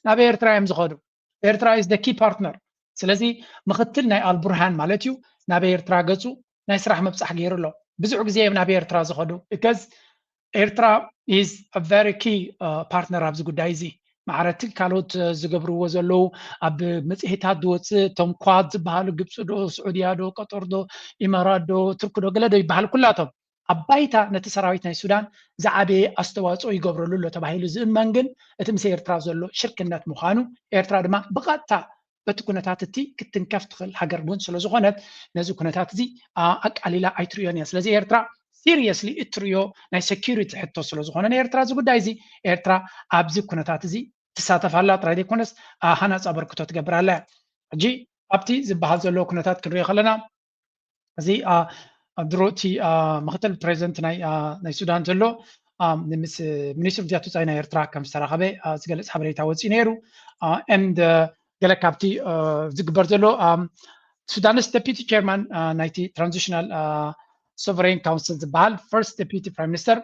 ናብ ኤርትራ እዮም ዝኸዱ። ኤርትራ is the key partner። ስለዚ ምኽትል ናይ ኣልቡርሃን ማለት እዩ ናብ ኤርትራ ገጹ ናይ ስራሕ ምብጻሕ ገይሩ ኣሎ። ብዙሕ ግዜ እዮም ናብ ኤርትራ ዝኸዱ because ኤርትራ is a very key partner ኣብዚ ጉዳይ እዚ። ማዕረቲ ካልኦት ዝገብርዎ ዘለዉ ኣብ መጽሔታት ዝወፅእ እቶም ኳድ ዝበሃሉ ግብፂ ዶ ስዑድያ ዶ ቀጠር ዶ ኢማራት ዶ ቱርክ ዶ ገለ ዶ ይበሃል ኩላቶም ኣብ ባይታ ነቲ ሰራዊት ናይ ሱዳን ዝዓበየ ኣስተዋፅኦ ይገብረሉ ኣሎ ተባሂሉ ዝእመን ግን እቲ ምስ ኤርትራ ዘሎ ሽርክነት ምዃኑ ኤርትራ ድማ ብቐጥታ በቲ ኩነታት እቲ ክትንከፍ ትኽእል ሃገር እውን ስለ ዝኾነት ነዚ ኩነታት እዚ ኣቃሊላ ኣይትርእዮን እያ። ስለዚ ኤርትራ seriously እትርእዮ ናይ security ሕቶ ስለ ዝኾነ ንኤርትራ እዚ ጉዳይ እዚ ኤርትራ ኣብዚ ኩነታት እዚ ትሳተፍ ኣላ ጥራይ ዘይኮነስ ሃናፂ ኣበርክቶ ትገብር ኣላ እያ። ሕጂ ኣብቲ ዝበሃል ዘሎ ኩነታት ክንሪኦ ከለና እዚ ድሮ እቲ ምክትል ፕሬዚደንት ናይ ሱዳን ዘሎ ምስ ሚኒስትር ጉዳያት ወፃኢ ናይ ኤርትራ ከም ዝተራኸበ ዝገልፅ ሓበሬታ ወፂኡ ነይሩ። And ገለ ካብቲ ዝግበር ዘሎ ሱዳንስ deputy chairman ናይቲ transitional sovereign council ዝበሃል first deputy prime minister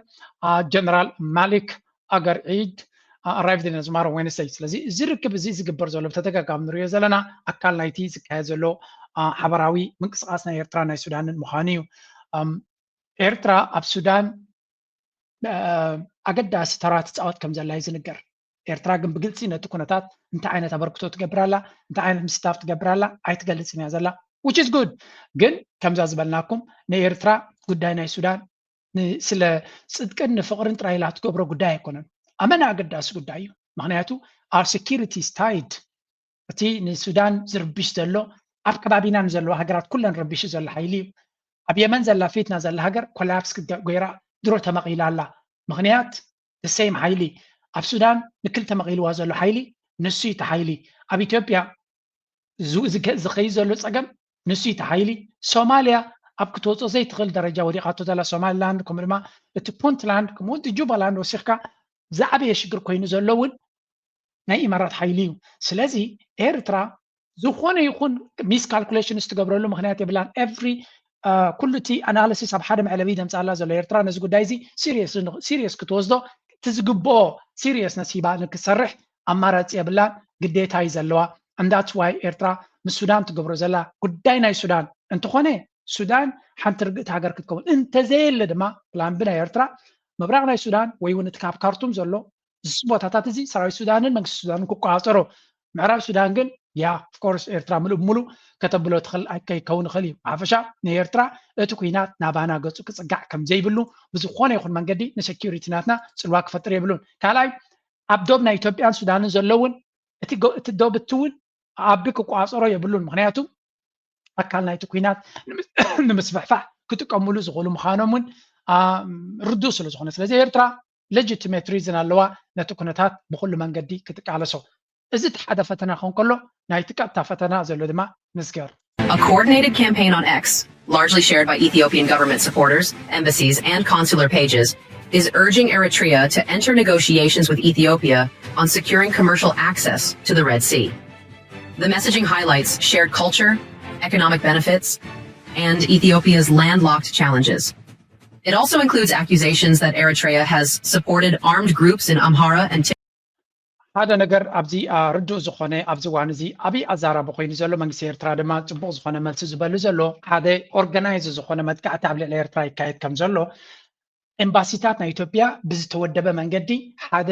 ጀነራል ማሊክ ኣገር ዒድ arrived in ኣዝማሮ Wednesday። ስለዚ እዚ ርክብ እዚ ዝግበር ዘሎ ብተደጋጋሚ ንሪኦ ዘለና ኣካል ናይቲ ዝካየድ ዘሎ ሓበራዊ ምንቅስቃስ ናይ ኤርትራ ናይ ሱዳንን ምዃኑ እዩ። ኤርትራ ኣብ ሱዳን ኣገዳሲ ተራ ትፃወት ከም ዘላ እዩ ዝንገር። ኤርትራ ግን ብግልፂ ነቲ ኩነታት እንታይ ዓይነት ኣበርክቶ ትገብር ኣላ እንታይ ዓይነት ምስታፍ ትገብር ኣላ ኣይትገልፅን እያ ዘላ። Which is good። ግን ከምዛ ዝበልናኩም ንኤርትራ ጉዳይ ናይ ሱዳን ስለ ፅድቅን ንፍቕርን ጥራይ ኢላ ትገብሮ ጉዳይ ኣይኮነን። ኣመና ኣገዳሲ ጉዳይ እዩ። ምክንያቱ our security is tied። እቲ ንሱዳን ዝርብሽ ዘሎ ኣብ ከባቢና ንዘለዋ ሃገራት ኩለን ረቢሹ ዘሎ ሓይሊ እዩ። ኣብ የመን ዘላ ፊትና ዘላ ሃገር ኮላፕስ ገይራ ድሮ ተመቒላ ኣላ። ምክንያት the same ሓይሊ ኣብ ሱዳን ንክልተ መቒልዋ ዘሎ ሓይሊ ንሱ እዩ እቲ ሓይሊ። ኣብ ኢትዮጵያ ዝኸይድ ዘሎ ፀገም ንሱ እቲ ሓይሊ ሶማልያ ኣብ ክትወፅኦ ዘይትኽእል ደረጃ ወዲቓቶ ዘላ ሶማሊላንድ ከምኡ ድማ እቲ ፑንትላንድ ከምኡ እቲ ጁባላንድ ወሲኽካ ዝዓበየ ሽግር ኮይኑ ዘሎ እውን ናይ ኢማራት ሓይሊ እዩ። ስለዚ ኤርትራ ዝኾነ ይኹን miscalculations ትገብረሉ ምክንያት የብላን። Every ኩሉ እቲ analysis ኣብ ሓደ መዕለቢ ደምፃላ ዘሎ ኤርትራ ነዚ ጉዳይ እዚ serious ክትወስዶ እቲ ዝግብኦ seriousness ሂባ ንክትሰርሕ ኣማራፂ የብላን ግዴታ እዩ ዘለዋ። And that's why ኤርትራ ምስ ሱዳን ትገብሮ ዘላ ጉዳይ ናይ ሱዳን እንተኾነ ሱዳን ሓንቲ ርግእቲ ሃገር ክትከውን እንተዘየለ ድማ plan B ናይ ኤርትራ ምብራቕ ናይ ሱዳን ወይ እውን እቲ ካብ ካርቱም ዘሎ እዚ ቦታታት እዚ ሰራዊት ሱዳንን መንግስቲ ሱዳንን ክቆፃፀሮ ምዕራብ ሱዳን ግን yeah of course ኤርትራ ምሉእ ብምሉእ ከተብሎ ትኽእል ኣይከይከውን ይኽእል እዩ። ብሓፈሻ ንኤርትራ እቲ ኩናት ናባና ገፁ ክፅጋዕ ከም ዘይብሉ ብዝኾነ ይኹን መንገዲ ንሰኪሪቲ ናትና ፅልዋ ክፈጥር የብሉን። ካልኣይ ኣብ ዶብ ናይ ኢትዮጵያን ሱዳንን ዘለውን እቲ ዶብ እቲ እውን ኣቢ ክቋፀሮ የብሉን። ምክንያቱ ኣካል ናይቲ ኩናት ንምስፍሕፋሕ ክጥቀምሉ ዝኽእሉ ምዃኖም እውን ርዱእ ስለ ዝኾነ ስለዚ ኤርትራ legitimate reason ኣለዋ ነቲ ኩነታት ብኩሉ መንገዲ ክትቃለሶ። እዚ እቲ ሓደ ፈተና ክኸውን ከሎ ናይቲ ቀጥታ ፈተና ዘሎ ድማ ንዝገር። A coordinated campaign on X, largely shared by Ethiopian government supporters, embassies, and consular pages, is urging Eritrea to enter negotiations with Ethiopia on securing commercial access to the Red Sea. The messaging highlights shared culture, economic benefits, and Ethiopia's landlocked challenges. It also includes accusations that Eritrea has supported armed groups in Amhara and ሓደ ነገር ኣብዚ ርዱእ ዝኾነ ኣብዚ እዋን እዚ ዓብዪ ኣዛራቢ ኮይኑ ዘሎ መንግስቲ ኤርትራ ድማ ፅቡቕ ዝኾነ መልሲ ዝበሉ ዘሎ ሓደ organize ዝኾነ መጥቃዕቲ ኣብ ልዕሊ ኤርትራ ይካየድ ከም ዘሎ ኤምባሲታት ናይ ኢትዮጵያ ብዝተወደበ መንገዲ ሓደ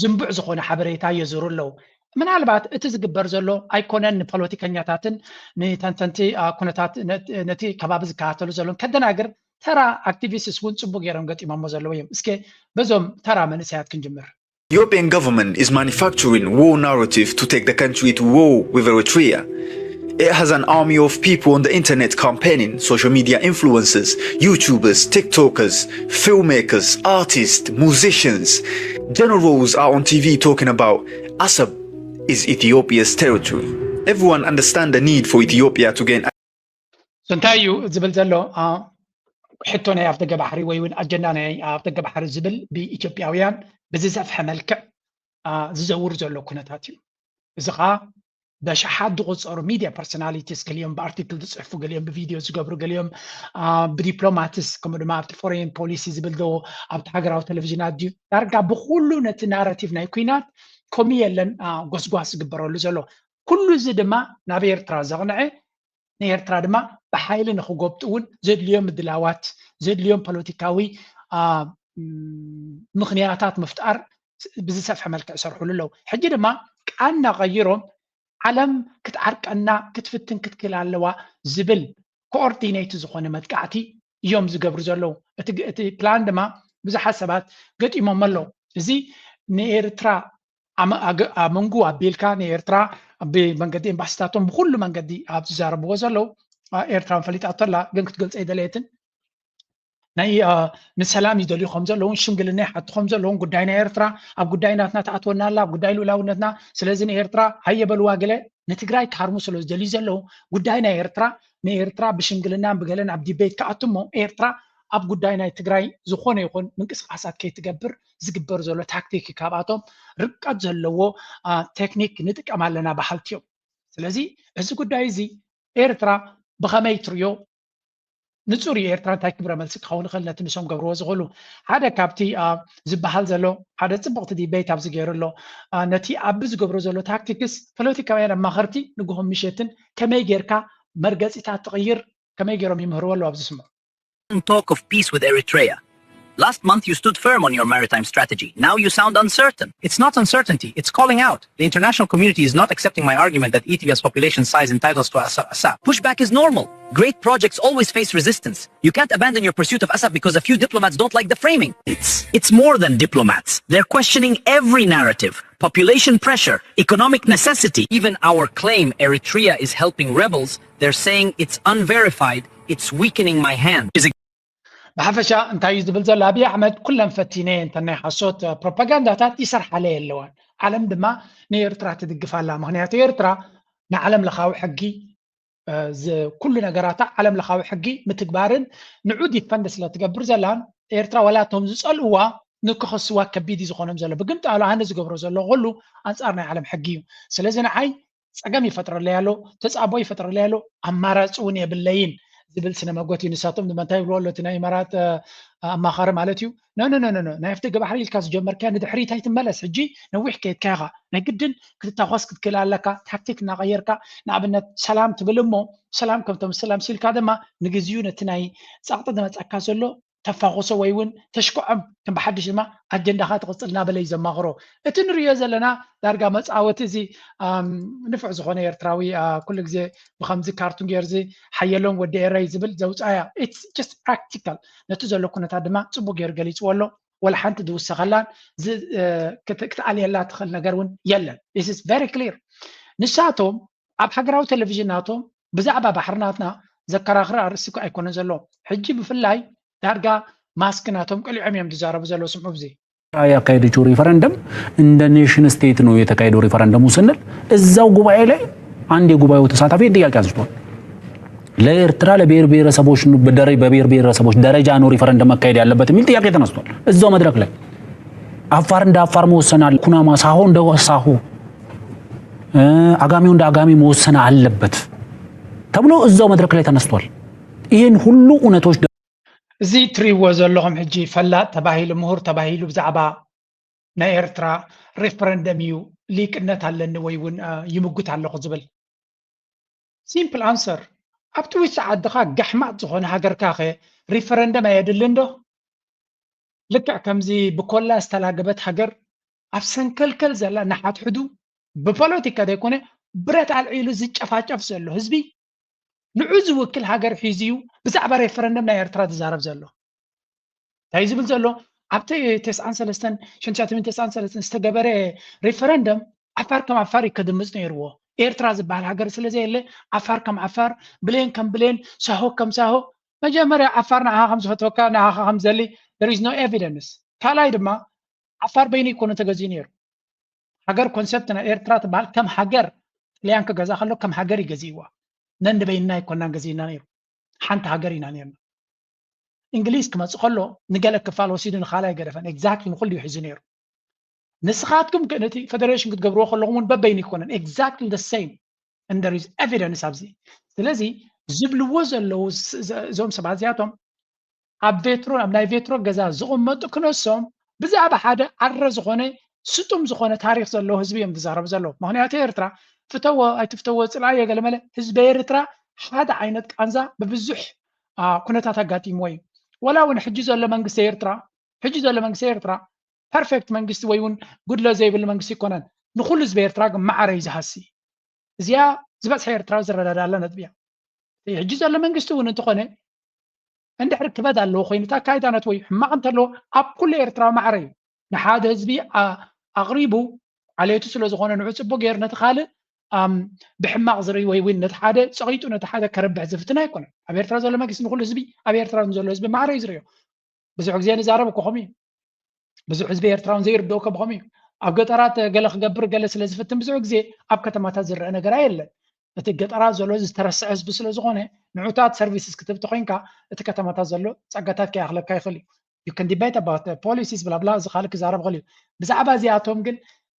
ዝንቡዕ ዝኾነ ሓበሬታ የዙሩ ኣለዉ። ምናልባት እቲ ዝግበር ዘሎ ኣይኮነን ንፖለቲከኛታትን ንተንተንቲ ኩነታት ነቲ ከባቢ ዝከታተሉ ዘሎን ከደናግር ተራ ኣክቲቪስትስ እውን ፅቡቅ ገይሮም ገጢሞሞ ዘለዉ እዮም። እስከ በዞም ተራ መንእሰያት ክንጅምር። Ethiopian government is manufacturing war narrative to take the country to war with Eritrea. It has an army of people on the internet campaigning, social media influencers, YouTubers, TikTokers, filmmakers, artists, musicians. Generals are on T V talking about Asab is Ethiopia's territory. Everyone understand the need for Ethiopia to gain So እንታይ እዩ ዝብል ዘሎ ሕቶ ናይ ኣፍደገ ባሕሪ ወይ እውን ኣጀንዳ ናይ ኣፍደገ ባሕሪ ዝብል ብኢትዮጵያውያን ብዝሰፍሐ መልክዕ ዝዘውር ዘሎ ኩነታት እዩ። እዚ ከዓ በሽሓት ዝቆፀሩ ሚድያ ፐርሶናሊቲስ ገሊኦም ብኣርቲክል ዝፅሕፉ ገሊኦም ብቪድዮ ዝገብሩ ገሊኦም ብዲፕሎማትስ ከምኡ ድማ ኣብቲ ፎሬን ፖሊሲ ዝብል ዶ ኣብቲ ሃገራዊ ቴሌቪዥናት ድዩ ዳርጋ ብኩሉ ነቲ ናራቲቭ ናይ ኩናት ከምኡ የለን ጎስጓስ ዝግበረሉ ዘሎ። ኩሉ እዚ ድማ ናብ ኤርትራ ዘቕንዐ፣ ንኤርትራ ድማ ብሓይሊ ንክጎብጡ እውን ዘድልዮም ምድላዋት፣ ዘድልዮም ፖለቲካዊ ምኽንያታት ምፍጣር ብዝሰፍሐ መልክዕ ይሰርሕሉ ኣለዉ። ሕጂ ድማ ቃና ቀይሮም ዓለም ክትዓርቀና ክትፍትን ክትክል ኣለዋ ዝብል ኮኦርዲኔት ዝኾነ መጥቃዕቲ እዮም ዝገብሩ ዘለዉ። እቲ ፕላን ድማ ብዙሓት ሰባት ገጢሞም ኣለዉ። እዚ ንኤርትራ ኣብ መንጉ ኣቢልካ ንኤርትራ ብመንገዲ ኤምባሲታቶም ብኩሉ መንገዲ ኣብ ዝዛረብዎ ዘለዉ ኤርትራ ፈሊጣቶ ኣላ፣ ግን ክትገልጸ ኣይደለየትን። ናይ ንሰላም ይደልዩ ከም ዘለውን ሽምግልና ይሓቱ ከም ዘለውን ጉዳይ ናይ ኤርትራ ኣብ ጉዳይ ናትና ትኣትወና ኣላ ኣብ ጉዳይ ልኡላውነትና። ስለዚ ንኤርትራ ሃየ በልዋ ገለ ንትግራይ ክሃርሙ ስለ ዝደልዩ ዘለዉ ጉዳይ ናይ ኤርትራ ንኤርትራ ብሽምግልናን ብገለን ኣብ ዲቤት ክኣቱ እሞ ኤርትራ ኣብ ጉዳይ ናይ ትግራይ ዝኾነ ይኹን ምንቅስቃሳት ከይትገብር ዝግበር ዘሎ ታክቲክ እዩ። ካብኣቶም ርቀት ዘለዎ ቴክኒክ ንጥቀም ኣለና በሃልቲ እዮም። ስለዚ እዚ ጉዳይ እዚ ኤርትራ ብኸመይ ትሪኦ? ንጹር እዩ ኤርትራ እንታይ ክብረ መልሲ ክኸውን ይኽእል ነቲ ንሶም ገብርዎ ዝኽእሉ። ሓደ ካብቲ ዝበሃል ዘሎ ሓደ ጽብቕቲ ዲቤት ኣብዚ ገይሩ ኣሎ። ነቲ ኣቢ ዝገብሮ ዘሎ ታክቲክስ ፖለቲካውያን ኣማኸርቲ ንግሆን ምሸትን ከመይ ጌርካ መርገጺታት ትቕይር ከመይ ገይሮም ይምህርዎ ኣለዉ ኣብዚ ስምዑ። Talk of peace with Eritrea. Last month you stood firm on your maritime strategy. Now you sound uncertain. It's not uncertainty, it's calling out. The international community is not accepting my argument that Ethiopia's population size entitles to Assaf. Pushback is normal. Great projects always face resistance. You can't abandon your pursuit of Assaf because a few diplomats don't like the framing. It's it's more than diplomats. They're questioning every narrative. Population pressure, economic necessity, even our claim Eritrea is helping rebels, they're saying it's unverified, it's weakening my hand. ብሓፈሻ እንታይ እዩ ዝብል ዘሎ ኣብይ ኣሕመድ? ኩለን ፈቲነ እንተ ናይ ሓሶት ፕሮፓጋንዳታት ይሰርሓለይ ኣለዋን። ዓለም ድማ ንኤርትራ ትድግፍ ኣላ። ምክንያቱ ኤርትራ ንዓለም ለኻዊ ሕጊ ኩሉ ነገራታ ዓለም ለኻዊ ሕጊ ምትግባርን ንዑ ዲፈንድ ስለ ትገብር ዘላን ኤርትራ ዋላ እቶም ዝጸልእዋ ንክኸስዋ ከቢድ እዩ ዝኾኖም ዘሎ። ብግምጣሉ ኣነ ዝገብሮ ዘሎ ኩሉ ኣንጻር ናይ ዓለም ሕጊ እዩ። ስለዚ ንዓይ ጸገም ይፈጥረለይ ኣሎ፣ ተጻቦ ይፈጥረለይ ኣሎ፣ ኣማራጺ እውን የብለይን ዝብል ስነ መጎት እዩ። ንሳቶም ድማ እንታይ ይብልዎ ኣሎ እቲ ናይ ኢማራት ኣማኻሪ ማለት እዩ። ኖ ኖ ኖ ኖ ናይ ኣፍደገ ባሕሪ ኢልካ ዝጀመርካያ ንድሕሪት ኣይትመለስ። ሕጂ ነዊሕ ከይድካ ኢኻ ናይ ግድን ክትታኾስ ክትክእል ኣለካ። ታክቲክ እናቐየርካ ንኣብነት ሰላም ትብል እሞ ሰላም ከምቶም ሰላም ሲልካ ድማ ንግዚኡ ነቲ ናይ ጸቕጢ ዝመጸካ ዘሎ ተፋኾሶ ወይ እውን ተሽክዖም ከም ብሓድሽ ድማ ኣጀንዳኻ ትቕጽል እናበለ እዩ ዘማኽሮ። እቲ ንርእዮ ዘለና ዳርጋ መጻወቲ እዚ ንፉዕ ዝኾነ ኤርትራዊ ኩሉ ግዜ ብከምዚ ካርቱን ገይሩ እዚ ሓየሎም ወዲ ኤረይ ዝብል ዘውጻያ it's just practical ነቲ ዘሎ ኩነታት ድማ ጽቡቅ ገይሩ ገሊጽዎ ኣሎ። ወላ ሓንቲ ዝውሰኸላን ክትኣልየላ ትኽእል ነገር እውን የለን። This is very clear። ንሳቶም ኣብ ሃገራዊ ቴሌቪዥን ናቶም ብዛዕባ ባሕሪ ናትና ዘከራኽር ኣርእስቲ እኮ ኣይኮነን ዘሎ። ሕጂ ብፍላይ ዳርጋ ማስክ ናቶም ቀሊዖም እዮም ዝዛረቡ ዘለዉ። ስምዑ ብዚ ያካሄደችው ሪፈረንደም እንደ ኔሽን ስቴት ነው የተካሄደው ሪፈረንደሙ ስንል እዛው ጉባኤ ላይ አንድ የጉባኤው ተሳታፊ ጥያቄ አንስቷል። ለኤርትራ ለብሔር ብሔረሰቦች በብሔር ብሔረሰቦች ደረጃ ነው ሪፈረንደም መካሄድ ያለበት የሚል ጥያቄ ተነስቷል። እዛው መድረክ ላይ አፋር እንደ አፋር መወሰን አለ፣ ኩናማ ሳሆ እንደ ሳሆ፣ አጋሚው እንደ አጋሚ መወሰን አለበት ተብሎ እዛው መድረክ ላይ ተነስቷል። ይህን ሁሉ እውነቶች እዚ ትሪእዎ ዘለኹም ሕጂ ፈላጥ ተባሂሉ ምሁር ተባሂሉ ብዛዕባ ናይ ኤርትራ ሪፈረንደም እዩ ሊቅነት ኣለኒ ወይ እውን ይምጉት ኣለኹ ዝብል ሲምፕል ኣንሰር ኣብቲ ውሽጢ ዓድኻ ጋሕማጥ ዝኾነ ሃገርካ ኸ ሪፈረንደም ኣየድልን ዶ? ልክዕ ከምዚ ብኮላ ዝተላገበት ሃገር ኣብ ሰንከልከል ዘላ ንሓድሕዱ ብፖለቲካ ዘይኮነ ብረት ኣልዒሉ ዝጨፋጨፍ ዘሎ ህዝቢ ንዑ ዝውክል ሃገር ሒዙ እዩ ብዛዕባ ሬፈረንደም ናይ ኤርትራ ዝዛረብ ዘሎ። እንታይ ዝብል ዘሎ ኣብቲ ተስዓን ሰለስተን ሽንሻትምን ተስዓን ሰለስተን ዝተገበረ ሬፈረንደም ዓፋር ከም ዓፋር እዩ ከድምፅ ነይርዎ። ኤርትራ ዝበሃል ሃገር ስለ ዘየለ ዓፋር ከም ዓፋር፣ ብሌን ከም ብሌን፣ ሳሆ ከም ሳሆ። መጀመርያ ዓፋር ንዓኻ ከም ዝፈትወካ ንዓኻ ከም ዘሊ there is no evidence። ካልኣይ ድማ ዓፋር በይኑ ይኮነ ተገዚኡ ነይሩ። ሃገር ኮንሰፕት ናይ ኤርትራ ትበሃል ከም ሃገር ጥልያን ክገዛ ከሎ ከም ሃገር ይገዚእዋ። ነንበይንና ይኮናን ገዚእና ነይሩ። ሓንቲ ሃገር ኢና ነርና። እንግሊዝ ክመጽእ ከሎ ንገለ ክፋል ወሲዱ ንኻልኣይ ገደፈን። ኤግዛክትሊ ንኹሉ እዩ ሒዙ ነይሩ። ንስኻትኩም ነቲ ፌደሬሽን ክትገብርዎ ከለኹም እውን በበይኑ ይኮነን። ኤግዛክትሊ the same and there is evidence ኣብዚ። ስለዚ ዝብልዎ ዘለዉ እዞም ሰባት እዚኣቶም ኣብ ቬትሮ ኣብ ናይ ቬትሮ ገዛ ዝቕመጡ ክነሶም ብዛዕባ ሓደ ኣረ ዝኾነ ስጡም ዝኾነ ታሪኽ ዘለዎ ህዝቢ እዮም ዝዛረቡ ዘለዉ። ምኽንያቱ ኤርትራ ፍተዎ ኣይትፍተዎ፣ ጽልኣዮ ገለመለ፣ ህዝቢ ኤርትራ ሓደ ዓይነት ቃንዛ ብብዙሕ ኩነታት ኣጋጢምዎ እዩ። ወላ እውን ሕጂ ዘሎ መንግስቲ ኤርትራ ሕጂ ዘሎ መንግስቲ ኤርትራ ፐርፌክት መንግስቲ ወይ እውን ጉድለት ዘይብሉ መንግስቲ ይኮነን። ንኩሉ ህዝቢ ኤርትራ ግን ማዕረ እዩ ዝሃሲ። እዚኣ ዝበዝሐ ኤርትራዊ ዝረዳዳኣላ ነጥቢ እያ። ሕጂ ዘሎ መንግስቲ እውን እንተኾነ እንድሕር ክበድ ኣለዎ ኮይኑ፣ እቲ ኣካይዳ ነቲ ወይ ሕማቕ እንተለዎ ኣብ ኩሉ ኤርትራዊ ማዕረ እዩ። ንሓደ ህዝቢ ኣቕሪቡ ዓሌቱ ስለ ዝኾነ ንዑ ጽቡቅ ገይሩ ነቲ ካልእ ብሕማቕ ዝርኢ ወይ እውን ነቲ ሓደ ጸቒጡ ነቲ ሓደ ከረብሕ ዝፍትን ኣይኮነን። ኣብ ኤርትራ ዘሎ መንግስቲ ንኩሉ ህዝቢ ኣብ ኤርትራ ንዘሎ ህዝቢ ማዕረ እዩ ዝርእዮ። ብዙሕ ግዜ ንዛረብ እኮ ከምኡ እዩ። ብዙሕ ህዝቢ ኤርትራውን ዘይርድኦ እኮ ብኸምኡ እዩ። ኣብ ገጠራት ገለ ክገብር ገለ ስለ ዝፍትን ብዙሕ ግዜ ኣብ ከተማታት ዝረአ ነገር ኣየለን። እቲ ገጠራት ዘሎ ዝተረስዐ ህዝቢ ስለ ዝኾነ ንዑታት ሰርቪስስ ክትህብ ተኮይንካ እቲ ከተማታት ዘሎ ጸጋታት ከይኣኽለካ ይኽእል እዩ። You can debate about policies ብላብላ እዚ ካልእ ክዛረብ ይኽእል እዩ። ብዛዕባ እዚኣቶም ግን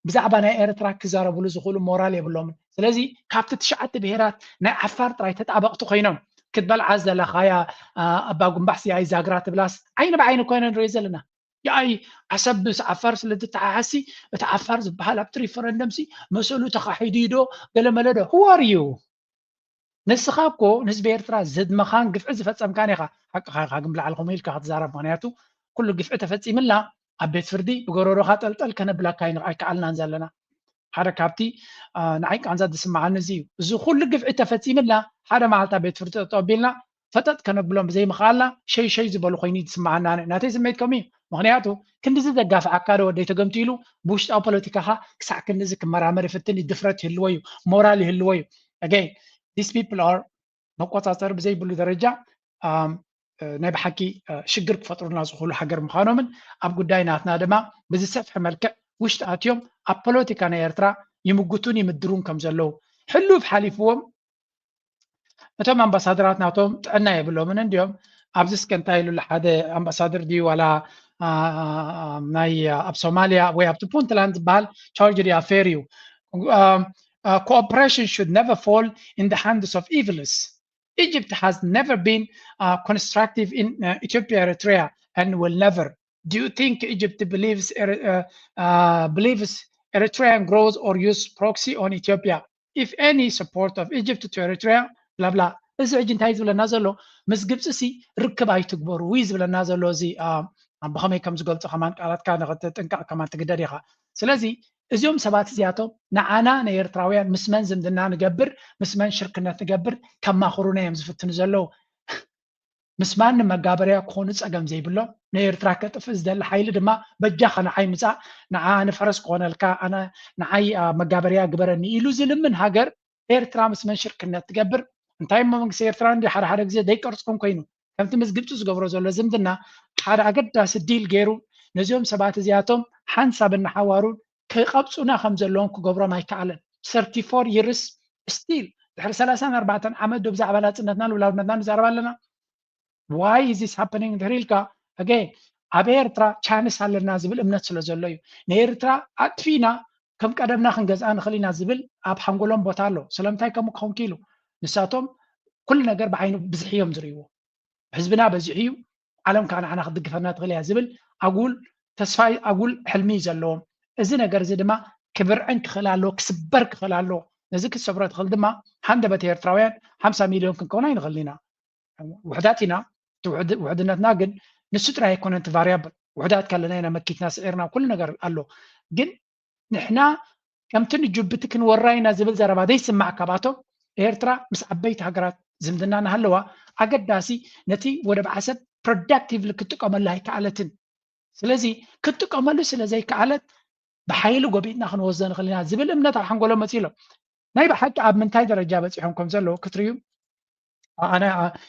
ብዛዕባ ናይ ኤርትራ ክዛረብሉ ዝኽእሉ ሞራል የብሎምን። ስለዚ ካብቲ ትሽዓተ ብሄራት ናይ ዓፋር ጥራይ ተጣበቕቲ ኮይኖም ክትበልዓ ዝደለኻያ ኣባ ጉንባሕሲ ኣይዛግራ ትብላስ ዓይኒ ብዓይኒ ኮይነ ንሪኦ ዘለና። የኣይ ዓሰብ ምስ ዓፋር ስለ ዝተሓሓሲ እቲ ዓፋር ዝበሃል ኣብቲ ሪፈረንደምሲ መሰሉ ተኻሒዱ ዶ ገለመለ ዶ? Who are you? ንስኻ እኮ ንህዝቢ ኤርትራ ዘድመኻን ግፍዒ ዝፈጸምካን ኢኻ። ሓቅኻ ኢኻ ግን ብላዕሊ ከምኡ ኢልካ ክትዛረብ፣ ምኽንያቱ ኩሉ ግፍዒ ተፈጺምልና ኣብ ቤት ፍርዲ ብጎረሮኻ ጠልጠል ከነብለካ ኣይከኣልናን ዘለና። ሓደ ካብቲ ንዓይ ቃንዛ ዝስምዓኒ እዚ እዩ። እዚ ኩሉ ግፍዒ ተፈጺምልና ሓደ መዓልቲ ኣብ ቤት ፍርዲ ጠጠው ኣቢልና ፈጠጥ ከነብሎም ብዘይምኽኣልና ሸይ ሸይ ዝበሉ ኮይኑ እዩ ዝስምዓኒ ኣነ። ናተይ ስምዒት ከምኡ እዩ። ምኽንያቱ ክንድዚ ዘጋፍዓካ ዶ ወደይ ተገምጢሉ ብውሽጣዊ ፖለቲካኻ ክሳዕ ክንድዚ ክመራመር ይፍትን እዩ። ድፍረት ይህልዎ እዩ፣ ሞራል ይህልዎ እዩ። Again, these people are መቆጻጸሪ ብዘይብሉ ደረጃ ናይ ብሓቂ ሽግር ክፈጥሩልና ዝኽእሉ ሃገር ምዃኖምን ኣብ ጉዳይ ናትና ድማ ብዝሰፍሐ መልክዕ ውሽጢ ኣትዮም ኣብ ፖለቲካ ናይ ኤርትራ ይምጉቱን ይምድሩን ከም ዘለዉ ሕሉፍ ሓሊፍዎም እቶም ኣምባሳደራት ናቶም ጥዕና የብሎምን እንዲዮም። ኣብዚ እስከ እንታይ ኢሉ ሓደ ኣምባሳደር ድዩ ዋላ ናይ ኣብ ሶማሊያ ወይ ኣብቲ ፑንትላንድ ዝበሃል ቻርጅ ዲ ኣፌር እዩ። Cooperation should never fall in the hands of evils. Egypt has never been constructive in Ethiopia, Eritrea, and will never. Do you think Egypt believes believes Eritrean growth or use proxy on Ethiopia? If any support of Egypt to Eritrea, blah blah. እዚ ሕጂ እንታይ ዝብለና ዘሎ? ምስ ግብፂ ሲ ርክብ ኣይትግበሩ እዩ ዝብለና ዘሎ። እዚ ብኸመይ ከም ዝገልፆ ከማን ቃላትካ ንክትጥንቀቕ ከማን ትግደድ ኢኻ። ስለዚ እዚኦም ሰባት እዚኣቶም ንዓና ንኤርትራውያን ምስ መን ዝምድና ንገብር፣ ምስ መን ሽርክነት ንገብር ከማኽሩና እዮም ዝፍትኑ ዘለዉ። ምስ ማንም መጋበርያ ክኾኑ ጸገም ዘይብሎም፣ ንኤርትራ ከጥፍእ ዝደሊ ሓይሊ ድማ በጃኻ ንዓይ ምጻእ፣ ንዓ ኣነ ፈረስ ክኾነልካ፣ ኣነ ንዓይ መጋበርያ ግበረኒ ኢሉ ዝልምን ሃገር ኤርትራ ምስ መን ሽርክነት ትገብር? እንታይ እሞ መንግስቲ ኤርትራ እንዲ ሓደ ሓደ ግዜ ዘይቀርጾም ኮይኑ ከምቲ ምስ ግብፂ ዝገብሮ ዘሎ ዝምድና ሓደ ኣገዳሲ ዲል ገይሩ ነዚኦም ሰባት እዚኣቶም ሓንሳብ እናሓዋሩ ክቐብፁና ከም ዘለዎም ክገብሮም ኣይከኣለን። Thirty-four years still ድሕሪ ሰላሳን ኣርባዕተን ዓመት ዶ ብዛዕባ ናፅነትና ልውላውነትና ንዛረብ ኣለና። Why is this happening እንድሕር ኢልካ ኣገ ኣብ ኤርትራ ቻንስ ኣለና ዝብል እምነት ስለ ዘሎ እዩ። ንኤርትራ ኣጥፊና ከም ቀደምና ክንገዝኣ ንኽእል ኢና ዝብል ኣብ ሓንጎሎም ቦታ ኣሎ። ስለምንታይ ከምኡ ክኸውን ክኢሉ? ንሳቶም ኩሉ ነገር ብዓይኑ ብዝሒ እዮም ዝርእይዎ። ህዝብና በዚሑ እዩ፣ ዓለም ከዓ ንዓና ክትድግፈና ትኽእል እያ ዝብል ኣጉል ተስፋ ኣጉል ሕልሚ እዩ ዘለዎም። እዚ ነገር እዚ ድማ ክብርዕን ክኽእል ኣለዎ፣ ክስበር ክኽእል ኣለዎ። ነዚ ክትሰብሮ ትኽእል ድማ ሃንደበት ኤርትራውያን ሓምሳ ሚልዮን ክንከውን ኣይንኽእልን ኢና። ውሕዳት ኢና። ውሕድነትና ግን ንሱ ጥራይ ኣይኮነን እቲ ቫርያብል። ውሕዳት ካለና ኢና መኪትና ስዒርና ኩሉ ነገር ኣሎ። ግን ንሕና ከምቲ ንጁብቲ ክንወራ ኢና ዝብል ዘረባ ዘይስማዕ ካባቶም ኤርትራ ምስ ዓበይቲ ሃገራት ዝምድና እናሃለዋ ኣገዳሲ ነቲ ወደብ ዓሰብ ፕሮዳክቲቭሊ ክትጥቀመሉ ኣይከኣለትን። ስለዚ ክትጥቀመሉ ስለ ዘይከኣለት ብሓይሊ ጎቢጥና ክንወስዶ ንኽእል ኢና ዝብል እምነት ኣብ ሓንጎሎም መፂሎም ናይ ብሓቂ ኣብ ምንታይ ደረጃ በፂሖም ከም ዘለዉ ክትርዩ ኣነ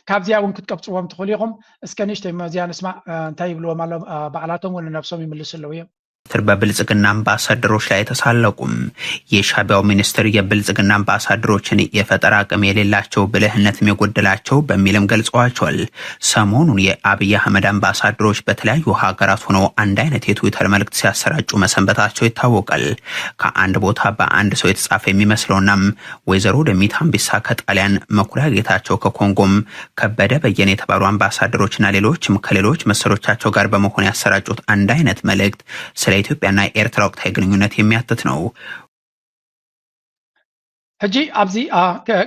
ካብዚኣ እውን ክትቀብፅዎም ትኽእሉ ኢኹም። እስከ ንእሽተይ መዚያ ንስማዕ እንታይ ይብልዎም ኣሎ። ባዕላቶም እውን ነብሶም ይምልሱ ኣለዉ እዮም። ሚኒስትር በብልጽግና አምባሳደሮች ላይ ተሳለቁም። የሻቢያው ሚኒስትር የብልጽግና አምባሳደሮችን የፈጠራ አቅም የሌላቸው ብልህነትም የጎደላቸው በሚልም ገልጸዋቸዋል። ሰሞኑን የአብይ አህመድ አምባሳደሮች በተለያዩ ሀገራት ሆነው አንድ አይነት የትዊተር መልእክት ሲያሰራጩ መሰንበታቸው ይታወቃል። ከአንድ ቦታ በአንድ ሰው የተጻፈ የሚመስለውና ወይዘሮ ደሚት አምቢሳ ከጣሊያን፣ መኩሪያ ጌታቸው ከኮንጎም፣ ከበደ በየነ የተባሉ አምባሳደሮችና ሌሎችም ከሌሎች መሰሎቻቸው ጋር በመሆን ያሰራጩት አንድ አይነት መልእክት ስለ ኢትዮጵያና ኤርትራ ወቅታዊ ግንኙነት የሚያትት ነው። ሕጂ ኣብዚ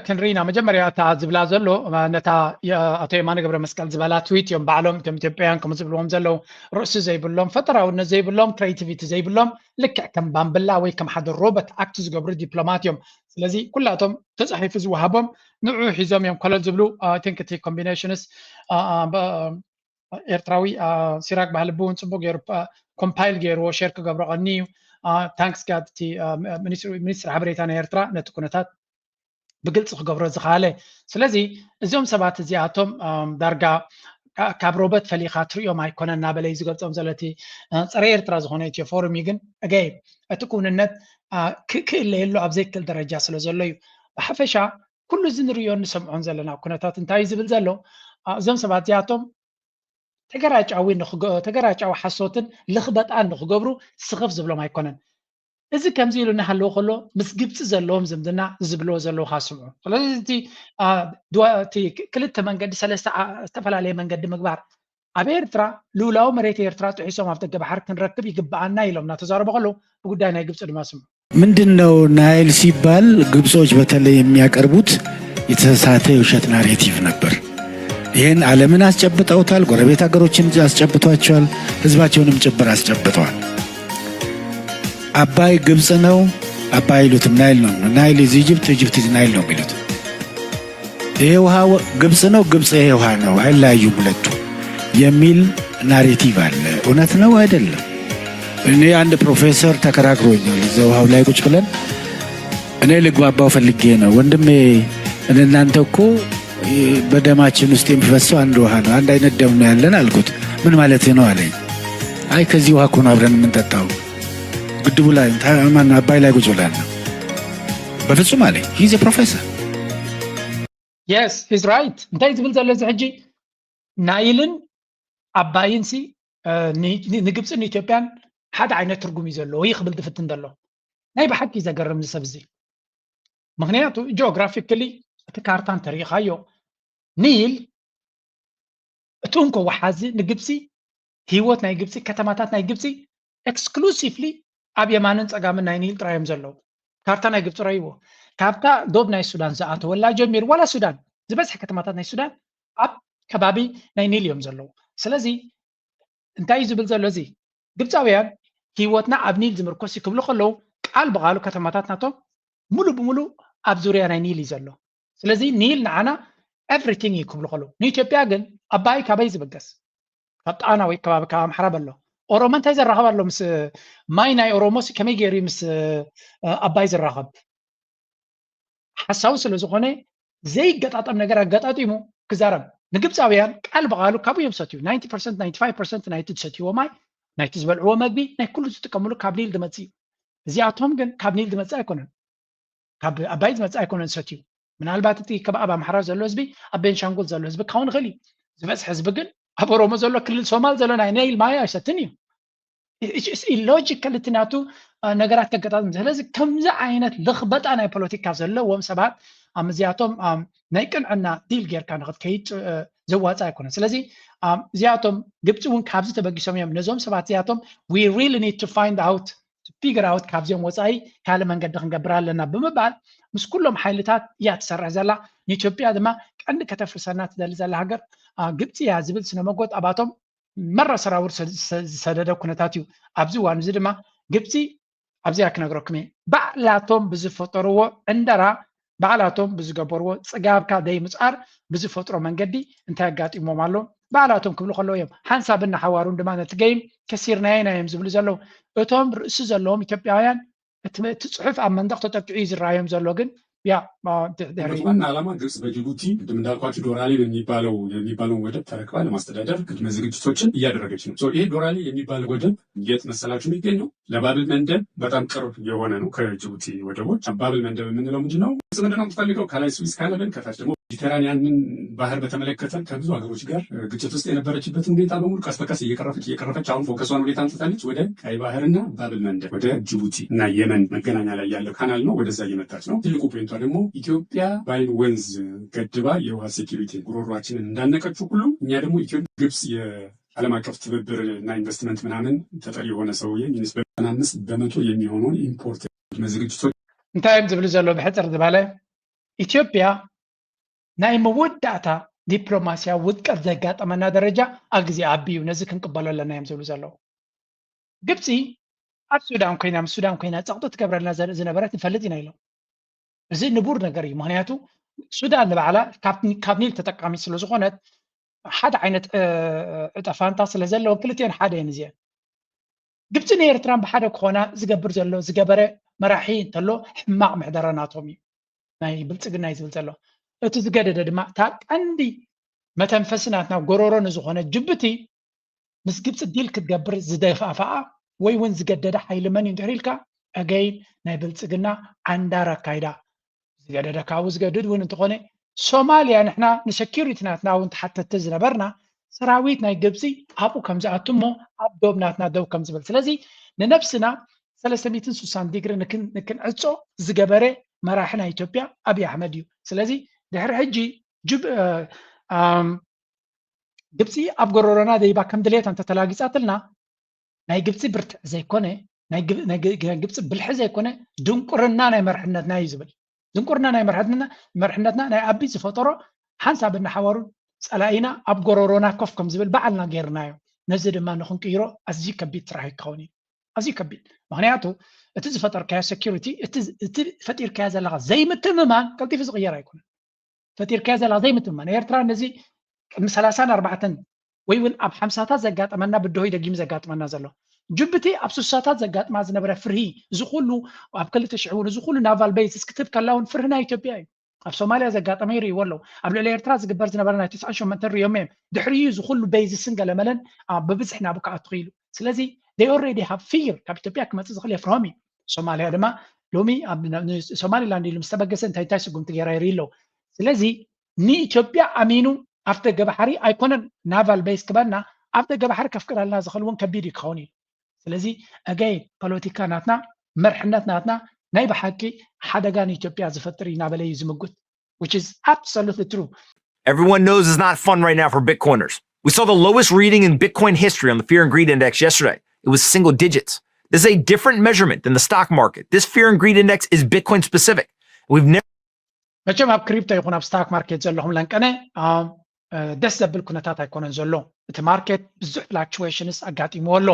ክንርኢና መጀመርያ እታ ዝብላ ዘሎ ነታ ኣቶ የማነ ገብረ መስቀል ዝበላ ትዊት እዮም ባዕሎም ከም ኢትዮጵያውያን ከም ዝብልዎም ዘለዉ ርእሲ ዘይብሎም ፈጠራውነት ዘይብሎም ክሬቲቪቲ ዘይብሎም ልክዕ ከም ባምብላ ወይ ከም ሓደ ሮበት ኣክት ዝገብሩ ዲፕሎማት እዮም። ስለዚ ኩላቶም ተፃሒፉ ዝወሃቦም ንዑ ሒዞም እዮም ኮለል ዝብሉ። ቲንክ እቲ ኮምቢኔሽንስ ኤርትራዊ ሲራክ ባህልቢ እውን ፅቡቅ ገይሩ ኮምፓይል ገይርዎ ሼር ክገብሮ ቀኒ እዩ። ታንክስ ጋድ እቲ ሚኒስትሪ ሓበሬታ ናይ ኤርትራ ነቲ ኩነታት ብግልፂ ክገብሮ ዝኸኣለ። ስለዚ እዚኦም ሰባት እዚኣቶም ዳርጋ ካብ ሮበት ፈሊኻ ትሪኦም ኣይኮነን እናበለ እዩ ዝገልፆም ዘሎ እቲ ፀረ ኤርትራ ዝኾነ ኢትዮ ፎርም እዩ። ግን ገይ እቲ ክውንነት ክእለየሉ ኣብ ዘይክእል ደረጃ ስለ ዘሎ እዩ። ብሓፈሻ ኩሉ እዚ ንሪኦን ንሰምዖን ዘለና ኩነታት እንታይ እዩ ዝብል ዘሎ? እዞም ሰባት እዚኣቶም ተገራጫዊ ተገራጫዊ ሓሶትን ልኽበጣን ንክገብሩ ስኽፍ ዝብሎም ኣይኮነን። እዚ ከምዚ ኢሉ እናሃለወ ከሎ ምስ ግብፂ ዘለዎም ዝምድና ዝብልዎ ዘለዉ ካስምዑ። ስለዚ እቲ ክልተ መንገዲ ሰለስተ ዝተፈላለየ መንገዲ ምግባር ኣብ ኤርትራ ልኡላዊ መሬት ኤርትራ ጥሒሶም ኣብ ደገ ባሕሪ ክንረክብ ይግብኣና ኢሎም እናተዛረቡ ከለዉ ብጉዳይ ናይ ግብፂ ድማ ስምዑ። ምንድን ነው ናይል ሲባል ግብጾች በተለይ የሚያቀርቡት የተሳሳተ የውሸት ናሬቲቭ ነበር። ይህን ዓለምን አስጨብጠውታል፣ ጎረቤት ሀገሮችን አስጨብቷቸዋል፣ ህዝባቸውንም ጭምር አስጨብጠዋል። አባይ ግብጽ ነው አባይ አይሉትም፣ ናይል ነው። Nile is Egypt, Egypt is Nile ነው የሚሉት። ይሄ ውሃ ግብጽ ነው፣ ግብጽ ይሄ ውሃ ነው፣ አይለያዩም ሁለቱ የሚል ናሬቲቭ አለ። እውነት ነው አይደለም? እኔ አንድ ፕሮፌሰር ተከራክሮኛል እዛ ውሃው ላይ ቁጭ ብለን። እኔ ልግባባው ፈልጌ ነው። ወንድሜ፣ እኔ እናንተ እኮ በደማችን ውስጥ የሚፈሰው አንድ ውሃ ነው፣ አንድ አይነት ደም ነው ያለን አልኩት። ምን ማለት ነው አለኝ። አይ ከዚህ ውሃ እኮ ነው አብረን የምንጠጣው፣ ግድቡ ላይ ማነው አባይ ላይ ቁጭ ብለን ነው። በፍጹም አለኝ። He's a professor. Yes, he's right። እንታይ ዝብል ዘሎ እዚ ሕጂ ናይልን ኣባይን ሲ ንግብፅን ንኢትዮጵያን ሓደ ዓይነት ትርጉም እዩ ዘለዎ እዩ ክብል ዝፍትን ዘሎ። ናይ ብሓቂ ዘገርም እዚ ሰብ እዚ። ምክንያቱ ጂኦግራፊክሊ እቲ ካርታ እንተሪኢኻዮ ኒል እቲ እንኮ ወሓዚ ንግብፂ ህይወት ናይ ግብፂ ከተማታት ናይ ግብፂ ኤክስክሉሲቭሊ ኣብ የማንን ፀጋምን ናይ ኒል ጥራይ እዮም ዘለዉ። ካርታ ናይ ግብፂ ረይዎ ካብታ ዶብ ናይ ሱዳን ዝኣተወላ ጀሚሩ ዋላ ሱዳን ዝበዝሐ ከተማታት ናይ ሱዳን ኣብ ከባቢ ናይ ኒል እዮም ዘለዉ። ስለዚ እንታይ እዩ ዝብል ዘሎ እዚ ግብፃውያን ህይወትና ኣብ ኒል ዝምርኮስ ክብሉ ከለዉ ቃል ብቃሉ ከተማታት ናቶም ሙሉ ብሙሉ ኣብ ዙርያ ናይ ኒል እዩ ዘሎ። ስለዚ ኒል ንዓና ኤቭሪቲንግ እዩ ክብሉ ከለዉ ንኢትዮጵያ ግን ኣባይ ካበይ ዝበገስ ካብ ጣና ወይ ከባቢ ካብ ኣምሓራ በሎ ኦሮሞ እንታይ ዘራኸብ ኣሎ ምስ ማይ ናይ ኦሮሞ ከመይ ገይሩ ምስ ኣባይ ዝራኸብ ሓሳዊ ስለ ዝኾነ ዘይገጣጠም ነገር ኣገጣጢሙ ክዛረብ ንግብፃውያን ቃል ብቃሉ ካብኡ እዮም ሰትዩ ናይንቲ ፐርሰንት ናይንቲ ፋይቭ ፐርሰንት ናይቲ ዝሰትይዎ ማይ ናይቲ ዝበልዕዎ መግቢ ናይ ኩሉ ዝጥቀምሉ ካብ ኒል ዝመፅእ እዩ። እዚኣቶም ግን ካብ ኒል ዝመፅእ ኣይኮነን ካብ ኣባይ ዝመፅእ ኣይኮነን ዝሰትዩ። ምናልባት እቲ ከባቢ ኣምሓራ ዘሎ ህዝቢ ኣብ ቤንሻንጉል ዘሎ ህዝቢ ክኸውን ይኽእል እዩ። ዝበፅሐ ህዝቢ ግን ኣብ ኦሮሞ ዘሎ ክልል ሶማል ዘሎ ናይ ናይል ማይ ኣይሰትን እዩ። ኢሎጂካል እቲ ናቱ ነገራት ከገጣጥም። ስለዚ ከምዚ ዓይነት ልኽበጣ ናይ ፖለቲካ ዘለዎም ሰባት ኣብ እዚኣቶም ናይ ቅንዕና ዲል ጌርካ ንክትከይድ ዘዋፃ ኣይኮነን። ስለዚ እዚኣቶም ግብፂ እውን ካብዚ ተበጊሶም እዮም ነዞም ሰባት እዚኣቶም we really need to find out to figure out ካብዚኦም ወፃኢ ካልእ መንገዲ ክንገብር ኣለና ብምባል ምስ ኩሎም ሓይልታት እያ ትሰርሕ ዘላ። ንኢትዮጵያ ድማ ቀንዲ ከተፍርሰና ትደሊ ዘላ ሃገር ግብፂ እያ ዝብል ስነመጎት ኣባቶም መራ ሰራውር ዝሰደደ ኩነታት እዩ። ኣብዚ እዋን እዚ ድማ ግብፂ ኣብዚኣ ክነግረኩም እየ ባዕላቶም ብዝፈጠርዎ ዕንደራ ባዕላቶም ብዝገበርዎ ፅጋብካ ደይ ምፅኣር ብዝፈጥሮ መንገዲ እንታይ ኣጋጢሞም ኣሎ ባዕላቶም ክብሉ ከለዉ እዮም ሓንሳብን ንሓዋሩን ድማ ነቲ ገይም ከሲርናዮ ኢና እዮም ዝብሉ ዘለዉ። እቶም ርእሲ ዘለዎም ኢትዮጵያውያን እቲ እቲ ፅሑፍ ኣብ መንደቕ ተጠቂዑ እዩ ዝረኣዮም ዘሎ ግን ያ ድሕሪ ዋና ዓላማ ግብጽ በጅቡቲ ቅድም እንዳልኳችሁ ዶራሌ የሚባለው የሚባለውን ወደብ ተረክባ ለማስተዳደር ቅድመ ዝግጅቶችን እያደረገች ነው። ይሄ ዶራሌ የሚባለው ወደብ የት መሰላችሁ የሚገኘው? ለባብል መንደብ በጣም ቅርብ የሆነ ነው ከጅቡቲ ወደቦች። ባብል መንደብ የምንለው ምንድን ነው? ግብጽ ምንድን ነው የምትፈልገው? ከላይ ስዊዝ ካናልን ከታች ደግሞ ሜዲተራኒያንን ባህር በተመለከተ ከብዙ ሀገሮች ጋር ግጭት ውስጥ የነበረችበትን ሁኔታ በሙሉ ቀስ በቀስ እየቀረፈች እየቀረፈች አሁን ፎከሷን ወዴት አንስታለች? ወደ ቀይ ባህርና ባብል መንደብ ወደ ጅቡቲ እና የመን መገናኛ ላይ ያለው ካናል ነው። ወደዛ እየመጣች ነው። ትልቁ ፖይንቷ ደግሞ ኢትዮጵያ አባይን ወንዝ ገድባ የውሃ ሴኪሪቲ ጉሮሯችንን እንዳነቀችው ሁሉ እኛ ደግሞ ኢትዮ ግብጽ የዓለም አቀፍ ትብብር እና ኢንቨስትመንት ምናምን ተጠሪ የሆነ ሰውዬ ሚኒስ ዘጠና አምስት በመቶ የሚሆነውን ኢምፖርት ዝግጅቶች እንታይ እዮም ዝብሉ ዘለዉ? ብሕፅር ዝበለ ኢትዮጵያ ናይ መወዳእታ ዲፕሎማስያዊ ውድቀት ዘጋጠመና ደረጃ ኣብ ግዜ ኣቢ እዩ። ነዚ ክንቅበሎ ኣለና እዮም ዝብሉ ዘለዉ። ግብፂ ኣብ ሱዳን ኮይና ምስ ሱዳን ኮይና ፀቕጢ ትገብረልና ዝነበረት ንፈልጥ ኢና ኢሎም። እዚ ንቡር ነገር እዩ። ምክንያቱ ሱዳን ንባዕላ ካብ ኒል ተጠቃሚት ስለዝኮነት ሓደ ዓይነት ዕጠፋንታ ስለዘለወን ክልቲኦን ሓደ እየን እዚአን። ግብፂ ንኤርትራን ብሓደ ክኾና ዝገብር ዘሎ ዝገበረ መራሒ እንተሎ ሕማቕ ምሕደራ ናቶም እዩ ናይ ብልፅግና እዩ ዝብል ዘሎ። እቲ ዝገደደ ድማ እታ ቀንዲ መተንፈሲ ናትና ጎሮሮ ንዝኾነ ጅቡቲ ምስ ግብፂ ዲል ክትገብር ዝደፋፍኣ ወይ እውን ዝገደደ ሓይሊ መን እዩ እንድሕር ኢልካ ኣገይን ናይ ብልፅግና ዓንዳር ኣካይዳ ዝገደደ ካብኡ ዝገድድ እውን እንተኾነ ሶማልያ ንሕና ንሰኪሪቲ ናትና እውን ተሓተቲ ዝነበርና ሰራዊት ናይ ግብፂ ኣብኡ ከም ዝኣቱ እሞ ኣብ ዶብ ናትና ደው ከም ዝብል ስለዚ ንነብስና ሰለስተ ሚእትን ስሳን ዲግሪ ንክንዕፆ ዝገበረ መራሒ ናይ ኢትዮጵያ ኣብይ ኣሕመድ እዩ። ስለዚ ድሕሪ ሕጂ ግብፂ ኣብ ጎረሮና ደይባ ከም ድሌታ እንተተላጊፃትልና ናይ ግብፂ ብርትዕ ዘይኮነ ናይ ግብፂ ብልሒ ዘይኮነ ድንቁርና ናይ መርሕነትና እዩ ዝብል። ድንቁርና ናይ መርሕነትና ናይ ኣቢ ዝፈጠሮ ሓንሳብ እናሓበሩ ፀላኢና ኣብ ጎረሮና ኮፍ ከም ዝብል ባዕልና ገይርናዮ። ነዚ ድማ ንክንቅይሮ ኣዝዩ ከቢድ ስራሕ ክኸውን እዩ። ኣዝዩ ከቢድ ምክንያቱ እቲ ዝፈጠርካዮ ሴኪሪቲ እቲ ፈጢርካዮ ዘለካ ዘይምትምማን ቀልጢፉ ዝቅየር ኣይኮነን። ፈጢርካዮ ዘለካ ዘይምትምማን ኤርትራ ነዚ ቅድሚ ሰላሳን ኣርባዕተን ወይ እውን ኣብ ሓምሳታት ዘጋጠመና ብድሆይ ደጊሙ ዘጋጥመና ዘሎ ጅቡቲ ኣብ ስሳታት ዘጋጥማ ዝነበረ ፍርሂ እዚ ኩሉ ኣብ ክልተ ሽሕ እውን እዚ ኩሉ ናቫል ቤዝስ ክትብ ከላ እውን ፍርሂ ናይ ኢትዮጵያ እዩ። ኣብ ሶማልያ ዘጋጠመ ይርእይዎ ኣለዉ። ኣብ ልዕሊ ኤርትራ ዝግበር ዝነበረ ናይ ተስዓን ሸሞንተን ርእዮም እዮም። ድሕሪኡ እዚ ኩሉ ቤዝስን ገለመለን ብብዝሒ ናብኡ ክኣቱ ክኢሉ። ስለዚ they already have fear ካብ ኢትዮጵያ ክመፅእ ዝኽእል የፍርሆም እዩ። ሶማልያ ድማ ሎሚ ሶማሊላንድ ኢሉ ምስ ተበገሰ እንታይ እንታይ ስጉምቲ ገይራ ይርኢ ኣለዉ። ስለዚ ንኢትዮጵያ ኣሚኑ ኣብቲ ደገ ባሕሪ ኣይኮነን ናቫል ቤዝ ክበና ኣብ ደገ ባሕሪ ከፍቅዳልና ዝኽእል እውን ከቢድ እዩ ክኸውን እዩ። ስለዚ ኣገይ ፖለቲካ ናትና መርሕነት ናትና ናይ ብሓቂ ሓደጋ ንኢትዮጵያ ዝፈጥር እዩ እናበለ እዩ ዝምጉት which is absolutely true። Everyone knows it's not fun right now for Bitcoiners. We saw the lowest reading in Bitcoin history on the Fear and Greed Index yesterday. It was single digits. This is a different measurement than the stock market. This Fear and Greed Index is Bitcoin specific. We've never መቸም ኣብ ክሪፕቶ ይኹን ኣብ ስታክ ማርኬት ዘለኹም ለንቀነ ደስ ዘብል ኩነታት ኣይኮነን ዘሎ። እቲ ማርኬት ብዙሕ ፍላክቹዌሽንስ ኣጋጢምዎ ኣሎ።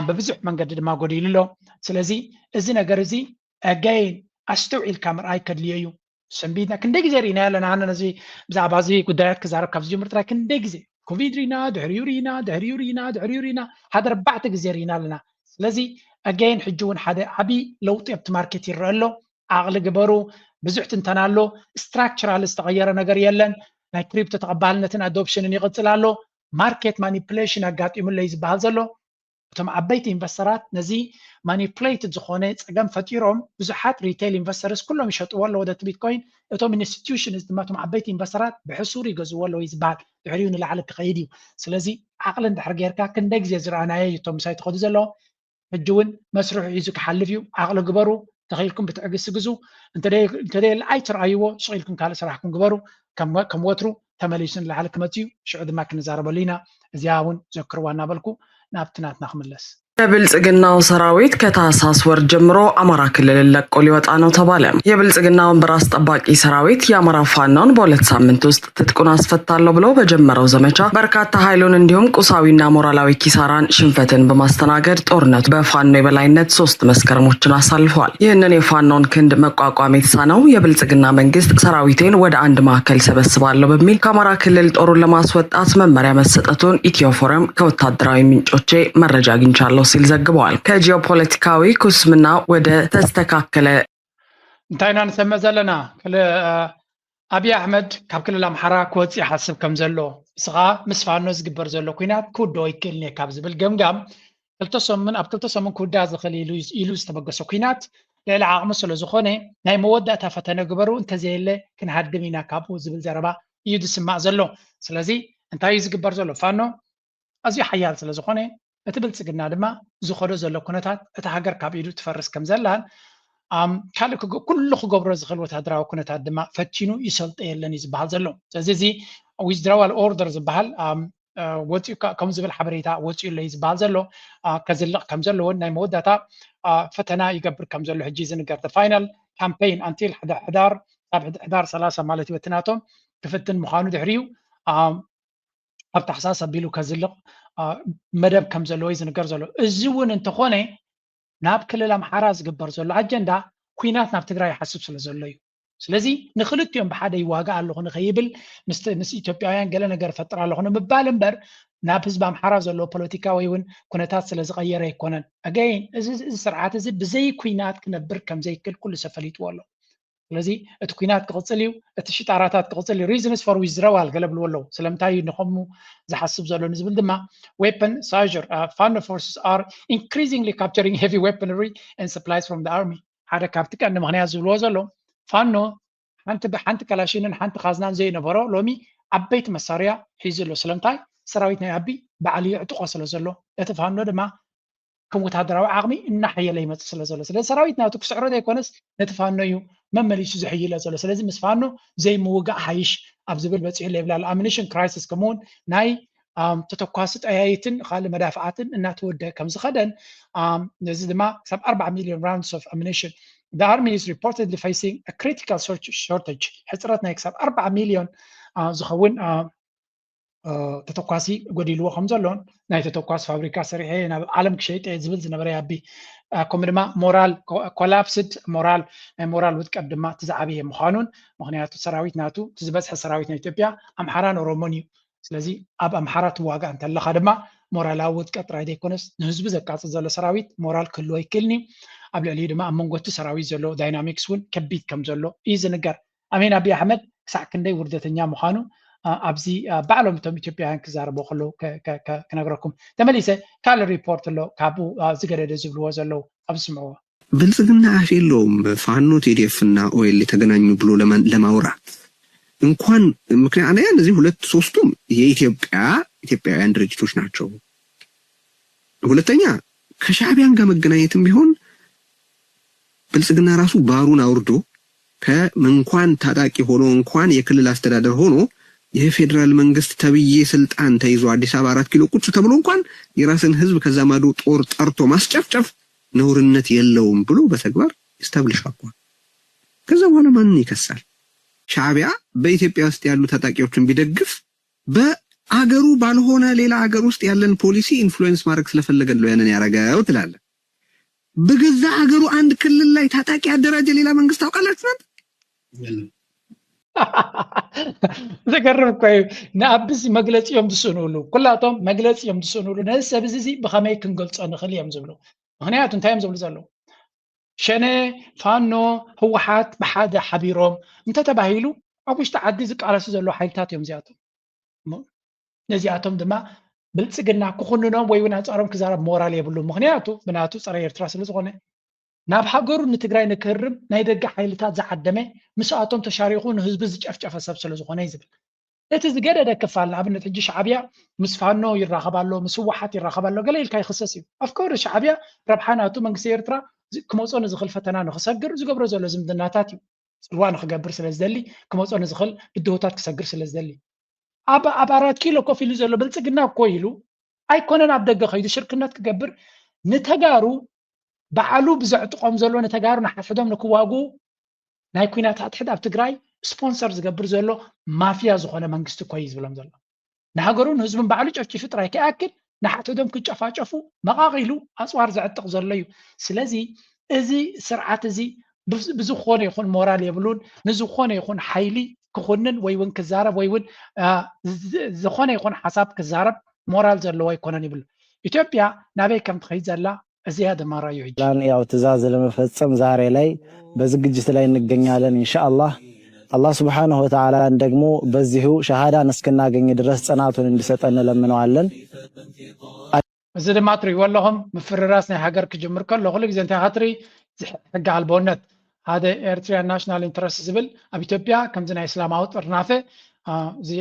ብብዙሕ መንገዲ ድማ ጎዲሉ ኣሎ። ስለዚ እዚ ነገር እዚ ኣገይን ኣስተውዒልካ ምርኣይ ከድልዮ እዩ። ሰንቢድና ክንደይ ግዜ ርኢና ኣለና። ኣነ ነዚ ብዛዕባ እዚ ጉዳያት ክዛረብ ካብ ዝጀምር ጥራይ ክንደይ ግዜ ኮቪድ ርኢና፣ ድሕሪኡ ርኢና፣ ድሕሪኡ ርኢና፣ ድሕሪኡ ርኢና፣ ሓደ ኣርባዕተ ግዜ ርኢና ኣለና። ስለዚ ኣገይን ሕጂ እውን ሓደ ዓብዪ ለውጢ ኣብቲ ማርኬት ይረአ ኣሎ። ዓቕሊ ግበሩ። ብዙሕ ትንተና ኣሎ። ስትራክቸራል ዝተቐየረ ነገር የለን። ናይ ክሪፕቶ ተቐባልነትን ኣዶፕሽንን ይቕፅል ኣሎ። ማርኬት ማኒፕሌሽን ኣጋጢሙ ኣሎ እዩ ዝበሃል ዘሎ። እቶም ዓበይቲ ኢንቨስተራት ነዚ ማኒፕሌትድ ዝኾነ ፀገም ፈጢሮም ብዙሓት ሪቴይል ኢንቨስተርስ ኩሎም ይሸጥዎ ኣለዎ ደቲ ቢትኮይን። እቶም ኢንስቲትዩሽንስ ድማ እቶም ዓበይቲ ኢንቨስተራት ብሕሱር ይገዝዎ ኣለዉ እዩ ዝበሃል። ድሕሪኡ ንላዕሊ ክኸይድ እዩ። ስለዚ ዓቕሊ እንድሕር ጌርካ ክንደይ ግዜ ዝረኣናዮ እዩ እቶም ምሳይ ትኸዱ ዘለዉ ሕጂ እውን መስርሑ ሒዙ ክሓልፍ እዩ። ዓቕሊ ግበሩ። ተኽኢልኩም ብትዕግስቲ ግዙ። እንተደየለ ኣይትርኣይዎ ስቕ ኢልኩም ካልእ ስራሕኩም ግበሩ። ከም ወትሩ ተመሊሱ ንላዕሊ ክመፅእ እዩ። ሽዑ ድማ ክንዛረበሉ ኢና። እዚኣ እውን ዘክርዋ እናበልኩ ናብቲ ናትና ክምለስ። የብልጽግናው ሰራዊት ከታህሳስ ወር ጀምሮ አማራ ክልል ለቆ ሊወጣ ነው ተባለ። የብልጽግና ወንበር አስጠባቂ ሰራዊት የአማራ ፋኖን በሁለት ሳምንት ውስጥ ትጥቁን አስፈታለሁ ብሎ በጀመረው ዘመቻ በርካታ ኃይሉን እንዲሁም ቁሳዊና ሞራላዊ ኪሳራን ሽንፈትን በማስተናገድ ጦርነቱ በፋኖ የበላይነት ሶስት መስከረሞችን አሳልፏል። ይህንን የፋኖን ክንድ መቋቋም የተሳነው የብልጽግና መንግስት ሰራዊቴን ወደ አንድ ማዕከል ሰበስባለሁ በሚል ከአማራ ክልል ጦሩን ለማስወጣት መመሪያ መሰጠቱን ኢትዮ ፎረም ከወታደራዊ ምንጮቼ መረጃ አግኝቻለሁ ሲል ዘግበዋል። ከጂኦፖለቲካዊ ኩስምና ወደ ተስተካከለ እንታይ ኢና ንሰምዕ ዘለና? ኣብይ ኣሕመድ ካብ ክልል ኣምሓራ ክወፅእ ይሓስብ ከም ዘሎ፣ ንስኻ ምስ ፋኖ ዝግበር ዘሎ ኩናት ክውድኦ ይክእልን እየ ካብ ዝብል ገምጋም ክልተ ሰሙን ኣብ ክልተ ሰሙን ክውዳእ ዝኽእል ኢሉ ዝተበገሰ ኩናት ልዕሊ ዓቕሚ ስለ ዝኾነ ናይ መወዳእታ ፈተነ ግበሩ እንተዘየለ ክንሃድም ኢና ካብኡ ዝብል ዘረባ እዩ ዝስማዕ ዘሎ። ስለዚ እንታይ እዩ ዝግበር ዘሎ? ፋኖ ኣዝዩ ሓያል ስለ ዝኾነ እቲ ብልፅግና ድማ ዝኸዶ ዘሎ ኩነታት እታ ሃገር ካብ ኢዱ ትፈርስ ከም ዘላን ካልእ ኩሉ ክገብሮ ዝኽእል ወታደራዊ ኩነታት ድማ ፈቲኑ ይሰልጦ የለን እዩ ዝበሃል ዘሎ። ስለዚ እዚ ዊዝድራዋል ኦርደር ዝበሃል ወፂኡ ከም ዝብል ሓበሬታ ወፂኡ ኣሎ እዩ ዝበሃል ዘሎ። ከዝልቕ ከም ዘለዎን ናይ መወዳእታ ፈተና ይገብር ከም ዘሎ ሕጂ ዝንገር። ፋይናል ካምፔይን ኣንቲል ሕዳር፣ ካብ ሕዳር ሰላሳ ማለት እዩ፣ በቲ ናቶም ክፍትን ምዃኑ ድሕሪኡ ኣብ ታሕሳስ ኣቢሉ ከዝልቕ መደብ ከም ዘለዎ እዩ ዝንገር ዘሎ። እዚ እውን እንተኾነ ናብ ክልል ኣምሓራ ዝግበር ዘሎ ኣጀንዳ ኩናት ናብ ትግራይ ይሓስብ ስለ ዘሎ እዩ። ስለዚ ንክልቲኦም ብሓደ ይዋጋእ ኣለኹ ንኸይብል ምስ ኢትዮጵያውያን ገለ ነገር ፈጥር ኣለኹ ንምባል እምበር ናብ ህዝቢ ኣምሓራ ዘለዎ ፖለቲካ ወይ እውን ኩነታት ስለ ዝቐየረ ኣይኮነን። ኣገይን እዚ ስርዓት እዚ ብዘይ ኩናት ክነብር ከም ዘይክእል ኩሉ ሰብ ፈሊጥዎ ኣሎ። ስለዚ እቲ ኩናት ክቕፅል እዩ፣ እቲ ሽጣራታት ክቕፅል እዩ። Reasons for withdrawal ገለ ብልዎ ኣለዉ። ስለምንታይ እዩ ንኸምኡ ዝሓስብ ዘሎ ንዝብል ድማ weapon seizure, Fano forces are increasingly capturing heavy weaponry and supplies from the army. ሓደ ካብቲ ቀንዲ ምኽንያት ዝብልዎ ዘሎ ፋኖ ሓንቲ ሓንቲ ካላሽንን ሓንቲ ካዝናን ዘይነበሮ ሎሚ ዓበይቲ መሳርያ ሒዙ ኣሎ። ስለምንታይ? ሰራዊት ናይ ኣቢ ባዕሉ ይዕጥቆ ስለ ዘሎ እቲ ፋኖ ድማ ከም ወታደራዊ ዓቕሚ እናሓየለ ይመፅእ ስለ ዘሎ፣ ስለዚ ሰራዊት ናቱ ክስዕሮ ዘይኮነስ ነቲ ፋኖ እዩ መመሊሱ ዝሕይሎ ዘሎ። ስለዚ ምስ ፋኖ ዘይምውጋእ ሓይሽ ኣብ ዝብል በፂሑ ኣሎ ይብላሉ። ኣምኒሽን ክራይሲስ ከምኡውን ናይ ተተኳሲ ጠያይትን ካልእ መዳፍዓትን እናተወደ ከም ዝኸደን፣ ነዚ ድማ ክሳብ ኣርባዓ ሚሊዮን rounds of ammunition, the army is reportedly facing a critical shortage, ሕፅረት ናይ ክሳብ ኣርባዓ ሚሊዮን ዝኸውን ተተኳሲ ጎዲልዎ ከም ዘሎን ናይ ተተኳሲ ፋብሪካ ሰሪሐ ናብ ዓለም ክሸይጥ እየ ዝብል ዝነበረ ያቢ ከምኡ ድማ ሞራል ኮላፕስድ ሞራል ናይ ሞራል ውድቀት ድማ እቲ ዝዓበየ ምዃኑን ምክንያቱ ሰራዊት ናቱ እቲ ዝበዝሐ ሰራዊት ናይ ኢትዮጵያ ኣምሓራን ኦሮሞን እዩ። ስለዚ ኣብ ኣምሓራ ትዋጋእ እንተለካ ድማ ሞራላዊ ውድቀት ጥራይ ዘይኮነስ ንህዝቡ ዘቃፅል ዘሎ ሰራዊት ሞራል ክህልዎ ኣይክእልን እዩ። ኣብ ልዕሊኡ ድማ ኣብ መንጎ እቲ ሰራዊት ዘሎ ዳይናሚክስ እውን ከቢድ ከም ዘሎ እዩ ዝንገር። ኣሜን ኣቢ ኣሕመድ ክሳዕ ክንደይ ውርደተኛ ምዃኑ ኣብዚ ባዕሎም እቶም ኢትዮጵያውያን ክዛረቡ ከለዉ ክነግረኩም። ተመሊሰ ካልእ ሪፖርት ኣሎ ካብኡ ዝገደደ ዝብልዎ ዘለዉ ኣብዚ ስምዕዎ። ብልፅግና ኣፍ የለውም። ፋኖ ቲዲኤፍ እና ኦኤል ተገናኙ ብሎ ለማውራት እንኳን ምክንያት አንደኛ እነዚህ ሁለት ሶስቱም የኢትዮጵያ ኢትዮጵያውያን ድርጅቶች ናቸው። ሁለተኛ ከሻዕቢያን ጋር መገናኘትም ቢሆን ብልጽግና ራሱ ባሩን አውርዶ ከእንኳን ታጣቂ ሆኖ እንኳን የክልል አስተዳደር ሆኖ የፌዴራል መንግስት ተብዬ ስልጣን ተይዞ አዲስ አበባ አራት ኪሎ ቁጭ ተብሎ እንኳን የራስን ህዝብ ከዛ ማዶ ጦር ጠርቶ ማስጨፍጨፍ ነውርነት የለውም ብሎ በተግባር ኢስታብሊሽ አድርጓል። ከዛ በኋላ ማንን ይከሳል? ሻዕቢያ በኢትዮጵያ ውስጥ ያሉ ታጣቂዎችን ቢደግፍ በአገሩ ባልሆነ ሌላ ሀገር ውስጥ ያለን ፖሊሲ ኢንፍሉዌንስ ማድረግ ስለፈለገ ነው ያንን ያረገው ትላለህ። በገዛ ሀገሩ አንድ ክልል ላይ ታጣቂ ያደራጀ ሌላ መንግስት ታውቃላችሁ? ዘገርም እኮ እዩ። ንኣብዚ መግለፂ እዮም ዝስእንሉ፣ ኩላቶም መግለፂ እዮም ዝስእንሉ። ነዚ ሰብ እዚ ብኸመይ ክንገልፆ ንኽእል እዮም ዝብሉ። ምክንያቱ እንታይ እዮም ዝብሉ ዘለዉ? ሸነ፣ ፋኖ፣ ህወሓት ብሓደ ሓቢሮም እንተተባሂሉ ኣብ ውሽጢ ዓዲ ዝቃለሱ ዘለዉ ሓይልታት እዮም እዚኣቶም። ነዚኣቶም ድማ ብልፅግና ክኹንኖም ወይ እውን ኣንፃሮም ክዛረብ ሞራል የብሉ። ምክንያቱ ብናቱ ፀረ ኤርትራ ስለዝኾነ ናብ ሃገሩ ንትግራይ ንክህርም ናይ ደገ ሓይልታት ዝዓደመ ምስኣቶም ተሻሪኹ ንህዝቢ ዝጨፍጨፈ ሰብ ስለዝኾነ እዩ ዝብል። እቲ ዝገደደ ክፋል ንኣብነት ሕጂ ሻዕብያ ምስ ፋኖ ይራኸብ ኣሎ፣ ምስ ህወሓት ይራኸብ ኣሎ ገለ ኢልካ ይኽሰስ እዩ። ኣፍኮርስ ሻዕብያ ረብሓ ናቱ መንግስቲ ኤርትራ ክመፆ ንዝኽእል ፈተና ንክሰግር ዝገብሮ ዘሎ ዝምድናታት እዩ። ፅልዋ ንክገብር ስለ ዝደሊ፣ ክመፆ ንዝኽእል ብድሆታት ክሰግር ስለ ዝደሊ። ኣብ ኣብ ኣራት ኪሎ ኮፍ ኢሉ ዘሎ ብልፅግና እኮ ኢሉ ኣይኮነን ኣብ ደገ ከይዱ ሽርክነት ክገብር ንተጋሩ ባዕሉ ብዘዕጥቆም ዘሎ ንተጋሩ ንሓድሕዶም ንክዋጉ ናይ ኩናት ኣትሕድ ኣብ ትግራይ ስፖንሰር ዝገብር ዘሎ ማፍያ ዝኾነ መንግስቲ እኮ እዩ ዝብሎም ዘሎ። ንሃገሩን ህዝቡን ባዕሉ ጨፍጭፉ ጥራይ ከይኣክል ንሓድሕዶም ክጨፋጨፉ መቓቒሉ ኣፅዋር ዘዕጥቕ ዘሎ እዩ። ስለዚ እዚ ስርዓት እዚ ብዝኾነ ይኹን ሞራል የብሉን። ንዝኾነ ይኹን ሓይሊ ክኹንን ወይ እውን ክዛረብ ወይ እውን ዝኾነ ይኹን ሓሳብ ክዛረብ ሞራል ዘለዎ ኣይኮነን ይብሉ። ኢትዮጵያ ናበይ ከም ትኸይድ ዘላ እዚኣ ድማ ራእዩ ሕጂ። ያው ትእዛዝ ለመፈጸም ዛሬ ላይ በዝግጅት ላይ እንገኛለን ኢንሻአላህ። አላህ ስብሓንሁ ወተዓላን ደግሞ በዚሁ ሸሃዳን እስክናገኝ ድረስ ጽናቱን እንዲሰጠን እንለምነዋለን። እዚ ድማ ትሪእዎ ኣለኹም ምፍርራስ ናይ ሃገር ክጅምር ከሎ ኩሉ ግዜ እንታይ ክትርኢ ሕጊ ኣልቦነት ሓደ ኤርትሪያን ናሽናል ኢንትረስት ዝብል ኣብ ኢትዮጵያ ከምዚ ናይ እስላማዊ ጥርናፈ እዚ